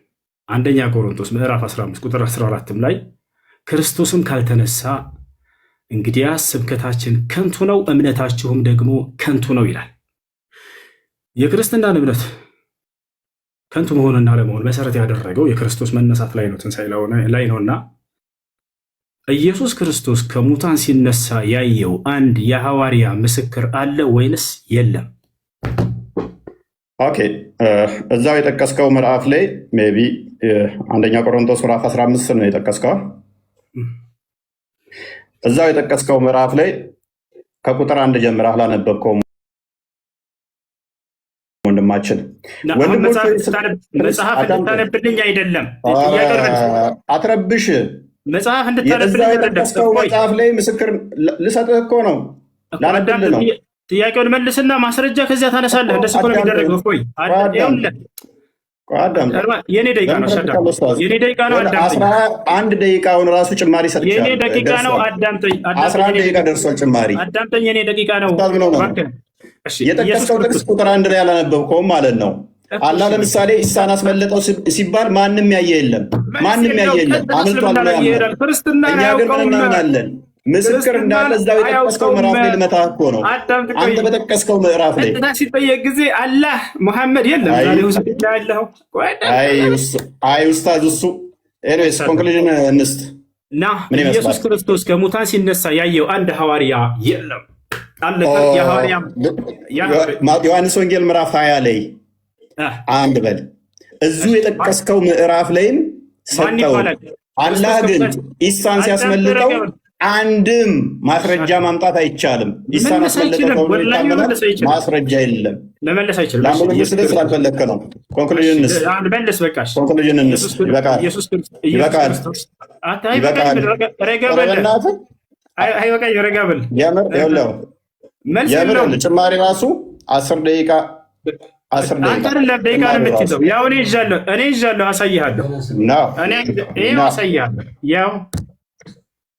አንደኛ ቆሮንቶስ ምዕራፍ 15 ቁጥር 14 ላይ ክርስቶስም ካልተነሳ እንግዲያስ ስብከታችን ከንቱ ነው፣ እምነታችሁም ደግሞ ከንቱ ነው ይላል። የክርስትናን እምነት ከንቱ መሆንና ለመሆን መሰረት ያደረገው የክርስቶስ መነሳት ላይ ነው፣ ትንሣኤ ላይ ነውና ኢየሱስ ክርስቶስ ከሙታን ሲነሳ ያየው አንድ የሐዋርያ ምስክር አለ ወይንስ የለም? Okay፣ እዛው የጠቀስከው ምዕራፍ ላይ maybe አንደኛ ቆሮንቶስ ምዕራፍ 15 ነው የጠቀስከው። እዛው የጠቀስከው ምዕራፍ ላይ ከቁጥር 1 ጀምረህ አላነበብከውም ወንድማችን። መጽሐፍ እንድታነብልኝ አይደለም፣ አትረብሽ። መጽሐፍ እንድታነብልኝ የጠቀስከው መጽሐፍ ላይ ምስክር ልሰጥህ እኮ ነው፣ ላነብልህ ነው። ጥያቄውን መልስና ማስረጃ ከዚያ ታነሳለህ። እንደሱ እኮ ነው የሚደረገው። ቆይ የኔ ደቂቃ ነው። የኔ ደቂቃ ነው። አዳምጠኝ። 11 ደቂቃውን ራሱ ጭማሪ ሰጥቻለሁ። የኔ ደቂቃ ነው። አዳምጠኝ። 11 ደቂቃ ደርሷል ጭማሪ። አዳምጠኝ። የኔ ደቂቃ ነው። የጠቀስከው ጥቅስ ቁጥር 1 ላይ ያላነበብከውም ማለት ነው። አላህ ለምሳሌ ኢሳን አስመለጠው ሲባል ማንም ያየ የለም። ማንም ያየ የለም። አምልጧል ብሎ ያምናል። እኛ ግን ምን እናምናለን? ምስክር እንዳለ እዛው የጠቀስከው ምዕራፍ ላይ ልመታህ እኮ ነው። አንተ በጠቀስከው ምዕራፍ ላይ ሲጠየቅ ጊዜ አላህ ሙሐመድ የለም። አይ ኡስታዝ፣ እሱ anyways conclusion እንስጥ እና ኢየሱስ ክርስቶስ ከሙታን ሲነሳ ያየው አንድ ሐዋርያ የለም። ዮሐንስ ወንጌል ምዕራፍ 20 ላይ አንድ በል እዚሁ የጠቀስከው ምዕራፍ ላይም ሰጠው። አላህ ግን ኢሳን ሲያስመልጠው አንድም ማስረጃ ማምጣት አይቻልም። ኢሳን አስመለጠው ተብሎ ይታመናል፣ ማስረጃ የለም። መመለስ አይችልም። ላመለስልህ ስላልፈለግክ ነው። Conclusion እንስ መልስ፣ በቃሽ። Conclusion እንስ። ይበቃል፣ ይበቃል፣ ይበቃል። በእናትህ አይበቃኝ። ረጋ በል። የምር ይኸውልህ፣ የምር ጭማሪ ራሱ 10 ደቂቃ 10 ደቂቃ። አንተ አይደለም ደቂቃ ነው የምትይዘው። ያው እኔ ይዣለሁ፣ እኔ ይዣለሁ፣ አሳይሃለሁ። እኔ ይኸው አሳይሃለሁ። ያው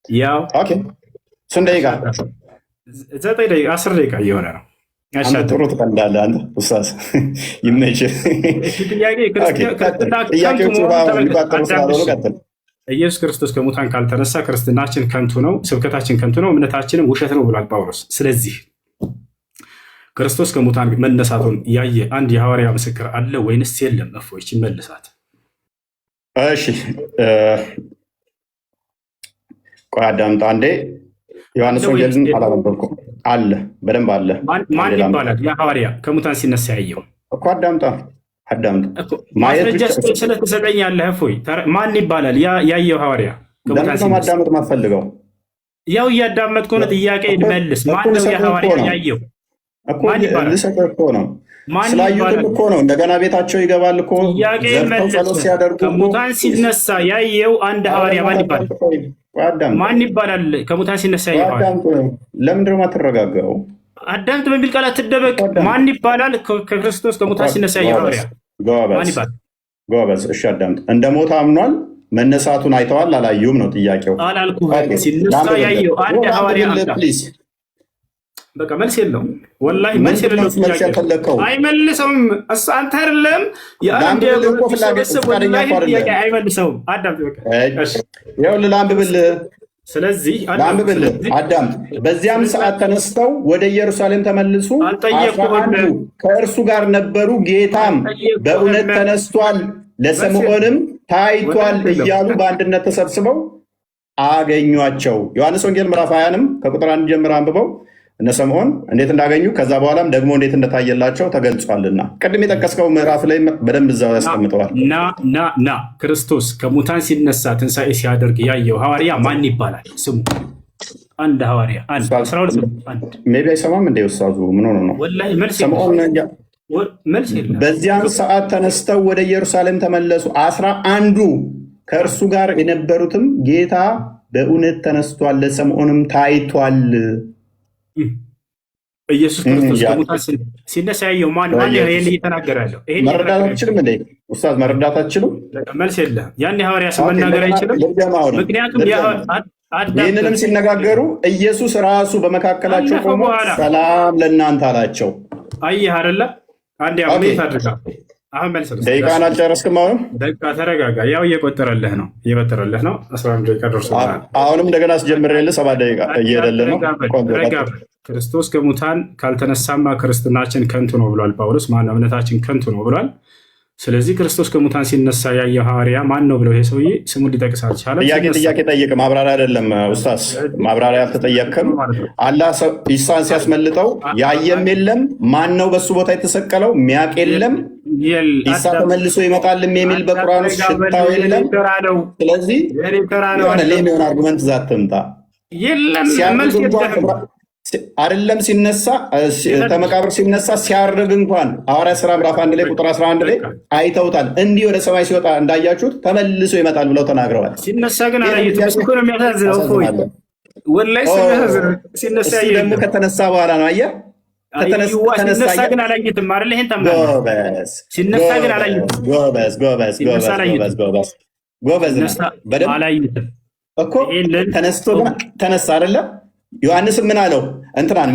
ያው Okay፣ ስንት ደቂቃ? 9 ደቂቃ፣ 10 ደቂቃ እየሆነ ነው። አንተ ጥሩ ትቀልዳለህ። አንተ ኡስታዝ ይመችህ። ጥያቄዎቹ የሚቋጠሩ ስላልሆኑ ቀጥል። ኢየሱስ ክርስቶስ ከሙታን ካልተነሳ ክርስትናችን ከንቱ ነው፣ ስብከታችን ከንቱ ነው፣ እምነታችንም ውሸት ነው ብሏል ጳውሎስ። ስለዚህ ክርስቶስ ከሙታን መነሳቱን ያየ አንድ የሐዋርያ ምስክር አለ ወይንስ የለም? እፎይ ይመልሳት። እሺ ቆይ አዳምጥ አንዴ። ዮሐንስ ወንጌልን አላነበብኩም። አለ፣ በደንብ አለ። ማን ይባላል? ያ ሐዋርያ ከሙታን ሲነሳ ያየው እኮ። አዳምጣ፣ አዳምጥ። ማስረጃ ስለተሰጠኛለህ እፎይ፣ ማን ይባላል ያየው ሐዋርያ? ለምንድን ነው ማዳመጥ የማትፈልገው? ያው እያዳመጥኩ ነው። ጥያቄ መልስ። ማን ነው ያ ሐዋርያ ያየው? እኮ ልሰጥህ እኮ ነው። ስላዩትም እኮ ነው። እንደገና ቤታቸው ይገባል እኮ። ጥያቄ ዘግተው ጸሎት ሲያደርጉ ከሙታን ሲነሳ ያየው አንድ ሐዋርያ ማን ይባላል? ማን ይባላል? ከሙታን ሲነሳ ያየው ሐዋርያ። ለምንድን ነው የማትረጋጋው? አዳምጥ በሚል ቃል አትደበቅ። ማን ይባላል? ከክርስቶስ ከሙታን ሲነሳ ያየው ሐዋርያ ማን ይባላል? ጎበዝ። እሺ አዳምጥ። እንደ ሞተ አምኗል። መነሳቱን አይተዋል አላዩም ነው ጥያቄው። አላልኩህም። ሲነሳ ያየው አንድ ሐዋርያ። Please። በቃ መልስ የለውም። ወላሂ መልስ የሌለው መልስ ያልፈለግከው አይመልሰውም። አንተ አይደለም ጥያቄ አይመልሰውም። አዳምጥ በቃ። ይኸውልህ ላንብብልህ። ስለዚህ ላንብብልህ፣ አዳምጥ። በዚያም ሰዓት ተነስተው ወደ ኢየሩሳሌም ተመልሱ፣ 11ዱ ከእርሱ ጋር ነበሩ። ጌታም በእውነት ተነስቷል፣ ለስምዖንም ታይቷል እያሉ በአንድነት ተሰብስበው አገኟቸው። ዮሐንስ ወንጌል ምዕራፍ 20ንም ከቁጥር 1 ጀምረህ አንብበው። እነ ስምዖን እንዴት እንዳገኙ ከዛ በኋላም ደግሞ እንዴት እንደታየላቸው ተገልጿልና ቅድም የጠቀስከው ምዕራፍ ላይ በደንብ እዛው ያስቀምጠዋል። ና ና ና፣ ክርስቶስ ከሙታን ሲነሳ ትንሣኤ ሲያደርግ ያየው ሐዋርያ ማን ይባላል? ስሙ አንድ ሐዋርያ፣ አንድ፣ 12 አንድ። Maybe አይሰማም እንደ ኡስታዙ ምን ሆኖ ነው? ወላሂ መልስ ስምዖን መልስ የለም። በዚያን ሰዓት ተነስተው ወደ ኢየሩሳሌም ተመለሱ። 11ዱ ከእርሱ ጋር የነበሩትም ጌታ በእውነት ተነስቷል፣ ለስምዖንም ታይቷል። ኢየሱስ ክርስቶስ ከሙታን ሲነሳ ያየው ማን ማን? ይሄን እየተናገረ ያለው ይሄን መረዳት አትችልም እንዴ ኡስታዝ? መረዳት አትችልም? መልስ የለህም። ያን የሐዋርያ ስም መናገር አይችልም። ምክንያቱም ይህንንም ሲነጋገሩ ኢየሱስ ራሱ በመካከላቸው ቆሞ ሰላም ለእናንተ አላቸው። አየህ አይደለ? አንድ ያው mute አድርጋ አሁን መልስ። ደቂቃን አልጨረስክም? አሁንም ደቂቃ ተረጋጋ። ያው እየቆጠረልህ ነው፣ እየቆጠረልህ ነው። 11 ደቂቃ ደርሶልሃል። አሁንም እንደገና አስጀምሬልህ 7 ደቂቃ እየሄደልህ ነው። ረጋ። ክርስቶስ ከሙታን ካልተነሳማ ክርስትናችን ከንቱ ነው ብሏል ጳውሎስ። ማነው እምነታችን ከንቱ ነው ብሏል። ስለዚህ ክርስቶስ ከሙታን ሲነሳ ያየው ሐዋርያ ማን ነው ብለው ይሄ ሰውዬ ስሙን ሊጠቅስ አልቻለም። ጥያቄ ጥያቄ ጠይቅ፣ ማብራሪያ አይደለም ኡስታዝ፣ ማብራሪያ አልተጠየቅክም። አላህ ኢሳን ሲያስመልጠው ያየም የለም። ማን ነው በሱ ቦታ የተሰቀለው ሚያቅ የለም። ኢሳ ተመልሶ ይመጣልም የሚል በቁርአን ውስጥ ሽታው የለም። ስለዚህ የሆነ lame የሆነ argument ይዘህ አትምጣ። የለም መልስ የለህም። አይደለም ሲነሳ ከመቃብር ሲነሳ፣ ሲያርግ እንኳን ሐዋርያት ሥራ ምዕራፍ 1 ላይ ቁጥር 11 ላይ አይተውታል። እንዲህ ወደ ሰማይ ሲወጣ እንዳያችሁት ተመልሶ ይመጣል ብለው ተናግረዋል። ሲነሳ ግን አላዩትም። እሱ እኮ ነው የሚያሳዝነው። እፎይ ወላሂ ሲነሳ እሱ ደግሞ ከተነሳ በኋላ ነው። አየህ ሲነሳ ግን አላየትም አይደል? ይሄን ታምናለህ? ጎበዝ። ሲነሳ ግን አላየትም። ጎበዝ ጎበዝ ሲነሳ ጎበዝ አላየትም። ጎበዝ ጎበዝ ነህ። ሲነሳ በደንብ አላየትም። እኮ ይሄንን ተነስቶ ግን ተነሳ አይደለ? ዮሐንስም ምን አለው? እንትናን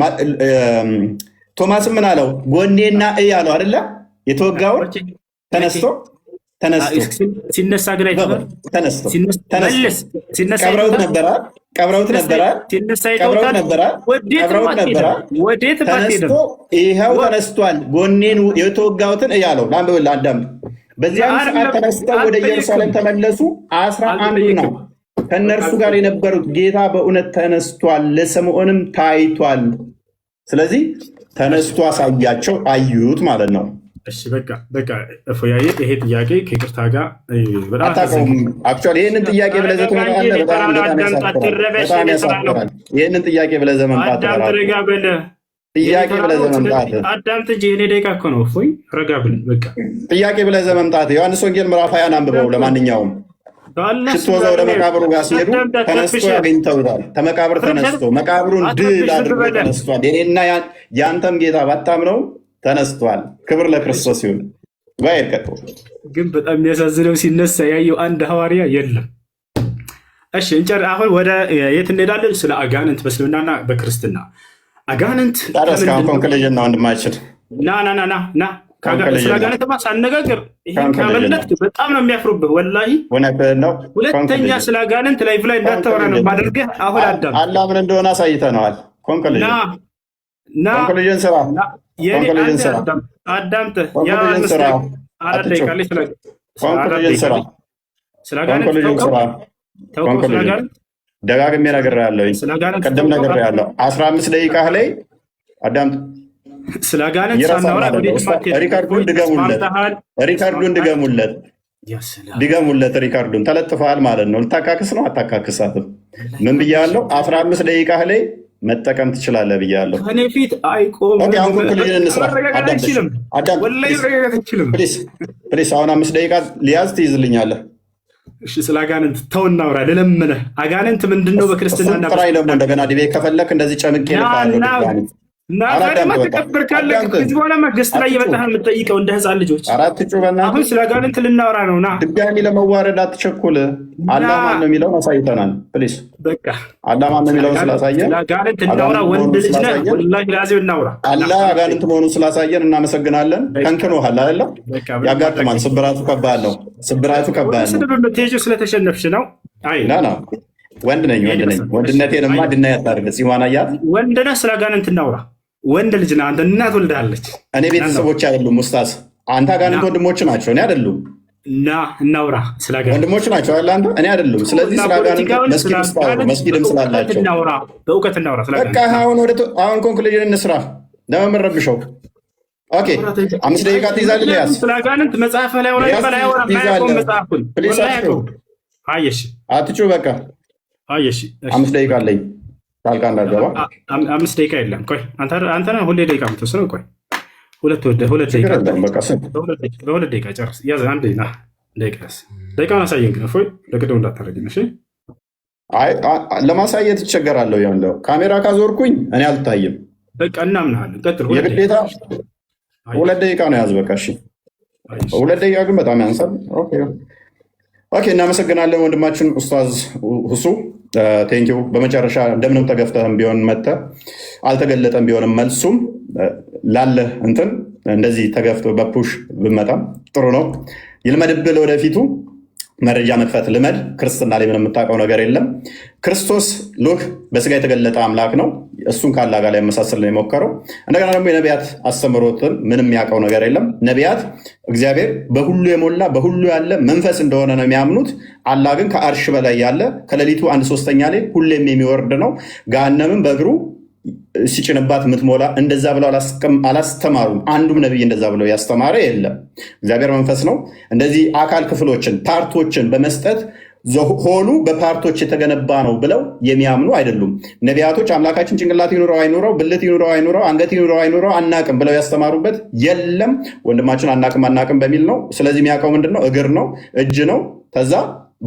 ቶማስም ምን አለው? ጎኔና እይ አለው አይደለ? የተወጋውን ተነስቶ ተነስቶ ሲነሳ ግን አይተኸዋል? ተነስቶ ተነስቶ መለስ ሲነሳ ቀብረውት አይተኸዋል? ነበራ፣ ቀብረውት ነበራ፣ ሲነሳ ቀብረውት አይተውታል? ነበራ፣ ወዴትም ቀብረውት ነበራ። አትሄድም። ወዴትም ተነስቶ አትሄድም። ይኸው ተነስቷል፣ ጎኔን የተወጋሁትን እያለው ላንብብልህ፣ አዳምጥ። በዚያም ሰዓት አይደለም፣ ተነስተው ወደ ኢየሩሳሌም ተመለሱ። 11ዱ ነው አልጠየቅም። ከእነርሱ ጋር የነበሩት። ጌታ በእውነት ተነስቷል፣ ለስምዖንም ታይቷል። ስለዚህ ተነስቶ አሳያቸው፣ አዩት ማለት ነው። እሺ፣ በቃ በቃ እፎያዬ፣ ይሄ ጥያቄ ከይቅርታ ጋር በጣም አታውቀውም። Actually ይህንን ጥያቄ ብለህ ዘህ ትመጣለህ። በጣም በጣም ያሳፍራል። በጣም ያሳፍራል። ይህንን ጥያቄ ብለህ ዘህ መምጣት አዳምጥ፣ በራሱ ረጋ በል። ጥያቄ ብለህ ዘህ መምጣት አዳምጥ እንጂ፣ የኔ ደቂቃ እኮ ነው። እፎይ፣ ረጋ ብል በቃ። ጥያቄ ብለህ ዘህ መምጣት። ዮሐንስ ወንጌል ምዕራፍ 20ን አንብበው። ለማንኛውም በአላህ ሽቶ ይዘው ወደ መቃብሩ ጋር ሲሄዱ አዳምጥ፣ ተነስቶ አትረብሽ። አግኝተውታል። ተመቃብር ተነስቶ መቃብሩን ድል አትረብሽ፣ ዝም አድርጎ በል። ተነስቷል። የኔና የአንተም ጌታ ባታምነው ተነስቷል። ክብር ለክርስቶስ ይሁን። ጋር ቀጥሎ። ግን በጣም የሚያሳዝነው ሲነሳ ያየው አንድ ሐዋርያ የለም። እሺ እንጨር። አሁን ወደ የት እንሄዳለን? ስለ አጋንንት በእስልምናና በክርስትና አጋንንት ታዲያ እስካሁን ከምንድን ነው? Conclusion ነው ወንድማችን። ና ና ና ና ና፣ Conclusion ስለ ነው። አጋንንትማ ሳነጋግር ይሄን Conclusion ካመለጥክ በጣም ነው የሚያፍሩብህ። ወላሂ እውነትህን ነው። ሁለተኛ Conclusion። ስለ አጋንንት live ላይ እንዳታወራ ነው ማደርገህ። አሁን አዳም አላህ ምን እንደሆነ አሳይተነዋል። Conclusion። ና ና። Conclusion ስራ። ና የኔ Conclusion አንድ ስራ። አዳም አዳምጥህ Conclusion የአምስት ስራ። ደቂቃ 4 አትጩህ። ደቂቃ ላይ ስለ 4 Conclusion ደቂቃ ስራ። ላይ ስለ አጋንንት Conclusion ታውቀው ስራ። ታውቀው ስለ Conclusion። አጋንንት ደጋግሜ ነግሬሃለሁኝ። ስለ አጋንንት ቅድም ታውቀው ነግሬሃለሁ። 15 ደቂቃህ ላይ አዳምጥ። ስለ አጋንንት እየረሳህ ሳናወራ ማለት ነው። ወዴትም አትሄድም። Record ኡን ድገሙለት። ተስማምተሃል። Record ኡን ድገሙለት፣ ያ ሰላም። ድገሙለት record ኡን። ተለጥፈሃል ማለት ነው። ልታካክስ ነው? አታካክሳትም። ምን ብያለሁ? 15 ደቂቃህ ላይ መጠቀም ትችላለህ ብያለሁ። ከኔ ፊት አይቆምም። Okay፣ አሁን conclusion እንስራ። መረጋጋት አዳምጥ። አይችልም። አዳምጥ። ወላሂ መረጋጋት አይችልም። Please please፣ አሁን 5 ደቂቃ ሊያዝ ትይዝልኛለህ። እሺ፣ ስለ አጋንንት ተው እናውራ፣ ልለምንህ። አጋንንት ምንድን ነው በክርስትና? እሱን ጥራኝ ደግሞ እንደገና debate ከፈለክ እንደዚህ ጨምቄ እልክሃለሁ ና ድጋሚ። እና አሁን ዛሬማ አዳምጥ፣ በቃ ተቀብር ካለ አዳምጥ። ከዚህ በኋላማ guest ላይ እየመጣህ ነው የምትጠይቀው እንደ ህፃን ልጆች። አራት ጩ በእናትህ። አሁን ስለ አጋንንት ልናወራ ነው። ና። ድጋሚ ለመዋረድ አትቸኩል። አላህ ማን ነው የሚለውን አሳይተናል። Please። በቃ። አላህ ማን ነው የሚለውን ስላሳየን ስለ አጋንንት እናውራ። አጋንንት ወንድ መሆኑን ልጅ ነህ፣ ስላሳየን ወላሂ ላዚም እናውራ። አላህ አጋንንት መሆኑን ስላሳየን እናመሰግናለን። ከንክኖሃል አይደለ? በቃ። ያጋጥማል። ስብራቱ ከባድ ነው። ስብራቱ ወደ ከባድ ነው። ስድብ የምትሄጂው ስለተሸነፍሽ ነው። አይ። ና ና፣ ወንድ ነኝ፣ ወንድ ነኝ። ወንድነቴንማ ድና ያታርግ ጽዋን አያት። ወንድ ነህ፣ ስለ አጋንንት እናውራ። ወንድ ልጅ ነህ አንተ፣ እናት ወልዳለች። እኔ ቤተሰቦች አይደሉም ኡስታዝ። አንተ አጋንንት ወንድሞች ናቸው፣ እኔ አይደሉም። ና እናውራ ስለ አጋንንት። ወንድሞች ናቸው አይደል አንተ፣ እኔ አይደሉም። ስለዚህ እና ስለ አጋንንት ፖለቲካውን መስጊድ ስለ ውስጥ አውሩ፣ አጋንንት መስጊድም በእውቀት ስላላቸው እናውራ፣ በእውቀት እናውራ ስለ በቃ። አጋንንት። አሁን ወደ አሁን conclusion እንስራ። ለምን ረብሸው? Okay፣ 5 ደቂቃ ትይዛለህ። ያዝ። ስለ አጋንንት መጽሐፍ ላይ አውራ ያዝ። ይባል አያወራም፣ ትይዛለህ። አያውቀውም መጽሐፉን። Please። ወላሂ አትጩህ። አያውቀውም። አይ እሺ። አትጩህ። በቃ። አይ እሺ እሺ። 5 ደቂቃ አለኝ፣ ጣልቃ እንዳትገባ። 5 ደቂቃ የለም። ቆይ፣ አንተ ነህ ሁሌ ደቂቃ የምትወስነው። ቆይ፣ ሁለት ችግር ደቂቃ የለውም። በቃ ስም በ2 ደቂቃ ጨርስ። ያዝ፣ አንድ ና ደቂቃ ያዝ። ደቂቃውን አሳየን ግን እፎይ፣ ለቅድም እንዳታደርግን እሺ። አይ ለማሳየት ይቸገራለሁ። ያለው ካሜራ ካዞርኩኝ እኔ አልታይም። በቃ እናምናለን። ቀጥል። 2 ደቂቃ። የግዴታ አይ 2 ደቂቃ ነው ያዝ። በቃ እሺ። አይ እሺ። 2 ደቂቃ ግን በጣም ያንሳል። Okay okay፣ እናመሰግናለን ወንድማችን ኡስታዝ ሁሱ፣ thank you። በመጨረሻ እንደምንም ተገፍተህም ቢሆን መጥተህ አልተገለጠም ቢሆንም መልሱም ላለህ እንትን እንደዚህ ተገፍቶ በ push ብመጣም ጥሩ ነው። ይልመድብህ፣ ለወደፊቱ መረጃ መክፈት ልመድ። ክርስትና ላይ ምንም የምታውቀው ነገር የለም። ክርስቶስ look በስጋ የተገለጠ አምላክ ነው። እሱን ከአላህ ጋር ሊያመሳስል ነው የሞከረው። እንደገና ደግሞ የነቢያት አስተምህሮትን ምንም የሚያውቀው ነገር የለም። ነቢያት እግዚአብሔር በሁሉ የሞላ በሁሉ ያለ መንፈስ እንደሆነ ነው የሚያምኑት። አላህ ግን ከአርሽ በላይ ያለ ከሌሊቱ አንድ ሶስተኛ ላይ ሁሌም የሚወርድ ነው። ገሃነምን በእግሩ ሲጭንባት የምትሞላ እንደዛ ብለው አላስተማሩም። አንዱም ነቢይ እንደዛ ብለው ያስተማረ የለም። እግዚአብሔር መንፈስ ነው። እንደዚህ አካል ክፍሎችን part ኦችን በመስጠት whole ኡ በ part ኦች የተገነባ ነው ብለው የሚያምኑ አይደሉም። ነቢያቶች አምላካችን ጭንቅላት ይኑረው አይኑረው፣ ብልት ይኑረው አይኑረው፣ አንገት ይኑረው አይኑረው አናቅም ብለው ያስተማሩበት የለም። ወንድማችን አናቅም አናቅም በሚል ነው። ስለዚህ የሚያውቀው ምንድን ነው? እግር ነው፣ እጅ ነው፣ ከዛ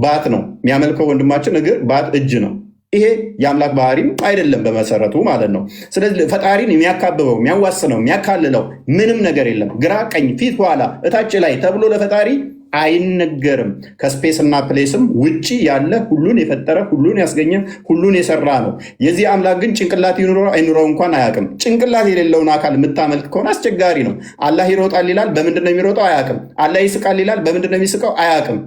ባት ነው የሚያመልከው። ወንድማችን እግር፣ ባት፣ እጅ ነው። ይሄ የአምላክ ባህሪም አይደለም በመሰረቱ ማለት ነው። ስለዚህ ፈጣሪን የሚያካብበው፣ የሚያዋስነው፣ የሚያካልለው ምንም ነገር የለም። ግራ ቀኝ፣ ፊት ኋላ፣ እታች ላይ ተብሎ ለፈጣሪ አይነገርም። ከ space እና place ም ውጪ ያለ፣ ሁሉን የፈጠረ፣ ሁሉን ያስገኘ፣ ሁሉን የሰራ ነው። የዚህ አምላክ ግን ጭንቅላት ይኑረው አይኑረው እንኳን አያውቅም። ጭንቅላት የሌለውን አካል የምታመልክ ከሆነ አስቸጋሪ ነው። አላህ ይሮጣል ይላል፣ በምንድን ነው የሚሮጠው? አያውቅም። አላህ ይስቃል ይላል፣ በምንድን ነው የሚስቀው? አያውቅም።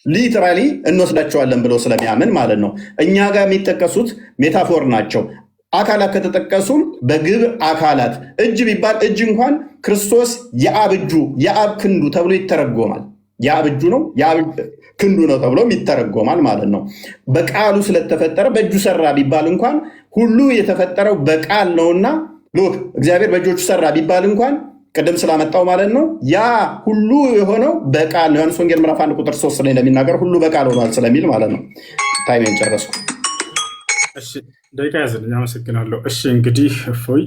Literally እንወስዳቸዋለን ብሎ ስለሚያምን ማለት ነው። እኛ ጋር የሚጠቀሱት metaphor ናቸው። አካላት ከተጠቀሱም በግብር አካላት እጅ ቢባል እጅ እንኳን ክርስቶስ የአብ እጁ፣ የአብ ክንዱ ተብሎ ይተረጎማል። የአብ እጁ ነው፣ የአብ ክንዱ ነው ተብሎም ይተረጎማል ማለት ነው። በቃሉ ስለተፈጠረ በእጁ ሰራ ቢባል እንኳን ሁሉ የተፈጠረው በቃል ነውና look እግዚአብሔር በእጆቹ ሰራ ቢባል እንኳን ቅድም ስላመጣው ማለት ነው። ያ ሁሉ የሆነው በቃል ነው። ዮሐንስ ወንጌል ምዕራፍ 1 ቁጥር 3 ላይ እንደሚናገር ሁሉ በቃል ሆኗል ስለሚል ማለት ነው። Time ኤን ጨረስኩ። እሺ፣ ደቂቃ ያዝልኝ። አመሰግናለሁ። እሺ፣ እንግዲህ እፎይ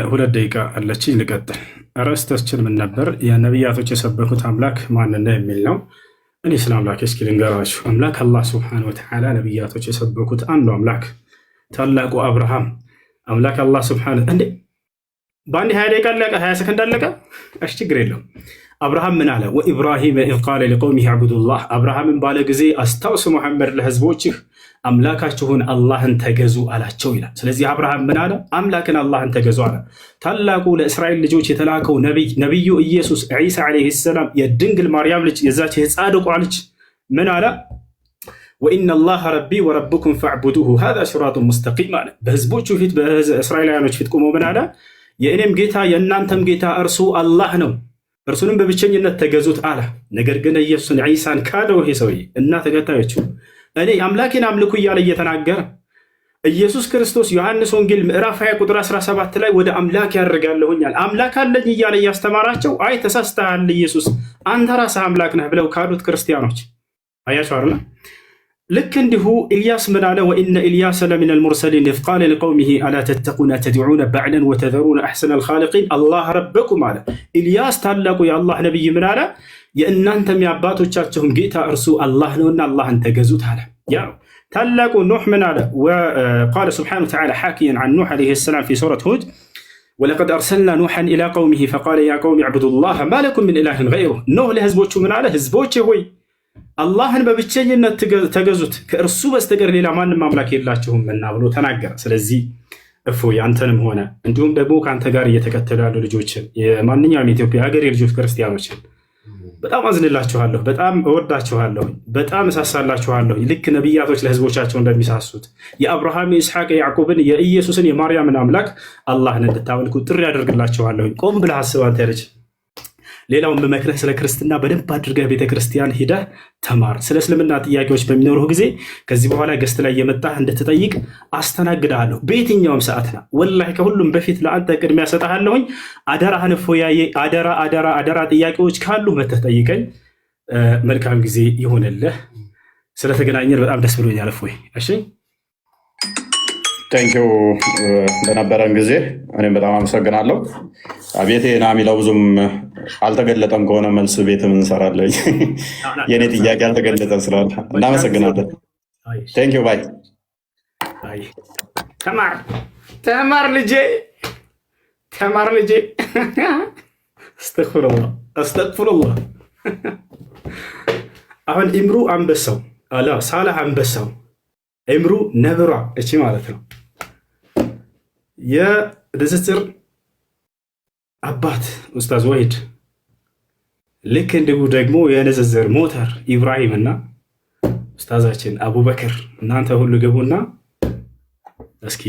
2 ደቂቃ አለችኝ፣ ልቀጥል። ርዕሳችን ምን ነበር? የነቢያቶች የሰበኩት አምላክ ማን ነው የሚል ነው። እኔ ስለ አምላክ እስኪ ልንገራችሁ። አምላክ አላህ ስብሐነሁ ወተዓላ ነቢያቶች የሰበኩት አንዱ አምላክ፣ ታላቁ አብርሃም አምላክ አላህ ስብሐነሁ እንዴ፣ በአንድ 20 ደቂቃ አለቀ፣ 20 ሰከንድ አለቀ። እሺ፣ ችግር የለውም። አብርሃም ምን አለ? وإبراهيم إذ قال لقومه اعبدوا الله። አብርሃምን ባለ ጊዜ አስታውስ ሙሐመድ ለህዝቦችህ አምላካችሁን አላህን ተገዙ አላቸው ይላል። ስለዚህ አብርሃም ምን አለ? አምላክን አላህን ተገዙ አለ። ታላቁ ለእስራኤል ልጆች የተላከው ነቢይ፣ ነቢዩ ኢየሱስ ዒሳ ዓለይሂ ሰላም፣ የድንግል ማርያም ልጅ፣ የዛች የጻድቋ ልጅ ምን አለ? وإن الله ربي وربكم فاعبدوه هذا صراط مستقيم አለ። በህዝቦቹ ፊት፣ በእስራኤላውያኖች ፊት ቆሞ ምን አለ? የእኔም ጌታ የእናንተም ጌታ እርሱ አላህ ነው፣ እርሱንም በብቸኝነት ተገዙት አለ። ነገር ግን ኢየሱስን ዒሳን ካደው ይሄ ሰውዬ እና ተከታዮቹ። እኔ አምላኬን አምልኩ እያለ እየተናገረ ኢየሱስ ክርስቶስ ዮሐንስ ወንጌል ምዕራፍ 20 ቁጥር 17 ላይ ወደ አምላክ ያደርጋለሁኛል፣ አምላክ አለኝ እያለ እያስተማራቸው አይ ተሳስተሃል ኢየሱስ፣ አንተ ራስህ አምላክ ነህ ብለው ካዱት ክርስቲያኖች። አያቸው አይደለ? ልክ እንዲሁ ኢልያስ ምን አለ? وإن إلياس لمن المرسلين إذ قال لقومه ألا تتقون أتدعون بعلا وتذرون أحسن الخالقين الله ربكم አለ። ኢልያስ ታላቁ የአላህ ነቢይ ምን አለ? የእናንተም የአባቶቻችሁም ጌታ እርሱ አላህ ነውና አላህን ተገዙት አለ። ያ ታላቁ ኑሕ ምን አለ? قال سبحانه وتعالى حاكيا عن نوح عليه السلام في سورة هود ولقد أرسلنا نوحا إلى قومه فقال يا قوم اعبدوا الله ما لكم من إله غيره። ኖህ ለህዝቦቹ ምን አለ? ህዝቦቼ ሆይ፣ አላህን በብቸኝነት ተገዙት፣ ከእርሱ በስተቀር ሌላ ማንም አምላክ የላችሁምና ብሎ ተናገረ። ስለዚህ እፎይ አንተንም ሆነ እንዲሁም ደግሞ ከአንተ ጋር እየተከተሉ ያሉ ልጆችን፣ የማንኛውም የኢትዮጵያ ሀገር የልጆች ክርስቲያኖችን በጣም አዝንላችኋለሁ፣ በጣም እወዳችኋለሁ፣ በጣም እሳሳላችኋለሁ። ልክ ነቢያቶች ለህዝቦቻቸው እንደሚሳሱት የአብርሃም፣ የኢስሐቅ፣ የያዕቆብን፣ የኢየሱስን፣ የማርያምን አምላክ አላህን እንድታመልኩ ጥሪ ያደርግላችኋለሁ። ቆም ብለህ አስብ አንተ ልጅ። ሌላው የምመክረህ ስለ ክርስትና በደንብ አድርገህ ቤተክርስቲያን ሂደህ ተማር። ስለ እስልምና ጥያቄዎች በሚኖሩህ ጊዜ ከዚህ በኋላ guest ላይ የመጣህ እንድትጠይቅ አስተናግድሃለሁ። በየትኛውም ሰዓት ና፣ ወላሂ ከሁሉም በፊት ለአንተ ቅድሚያ ሰጠሃለሁኝ። አደራህን እፎያዬ፣ አደራ አደራ አደራ። ጥያቄዎች ካሉ መተህ ጠይቀኝ። መልካም ጊዜ ይሆንልህ። ስለተገናኘን በጣም ደስ ብሎኛል እፎይ። እሺ። Thank you ለነበረን ጊዜ እኔም በጣም አመሰግናለሁ። ቤቴ ና የሚለው ብዙም አልተገለጠም ከሆነ መልስ ቤትም እንሰራለን። የእኔ ጥያቄ አልተገለጠም ስላለ እናመሰግናለን። Thank you, bye። ተማር ተማር ልጄ፣ ተማር ልጄ። አስተግፊሩላህ፣ አስተግፊሩላህ። አሁን ኢምሩ አንበሳው አላ ሳላህ አንበሳው፣ ኢምሩ ነብሯ እቺ ማለት ነው። የንጽጽር አባት ኡስታዝ ወሂድ፣ ልክ እንዲሁ ደግሞ የንጽጽር ሞተር ኢብራሂም እና ኡስታዛችን አቡበክር፣ እናንተ ሁሉ ገቡና እስኪ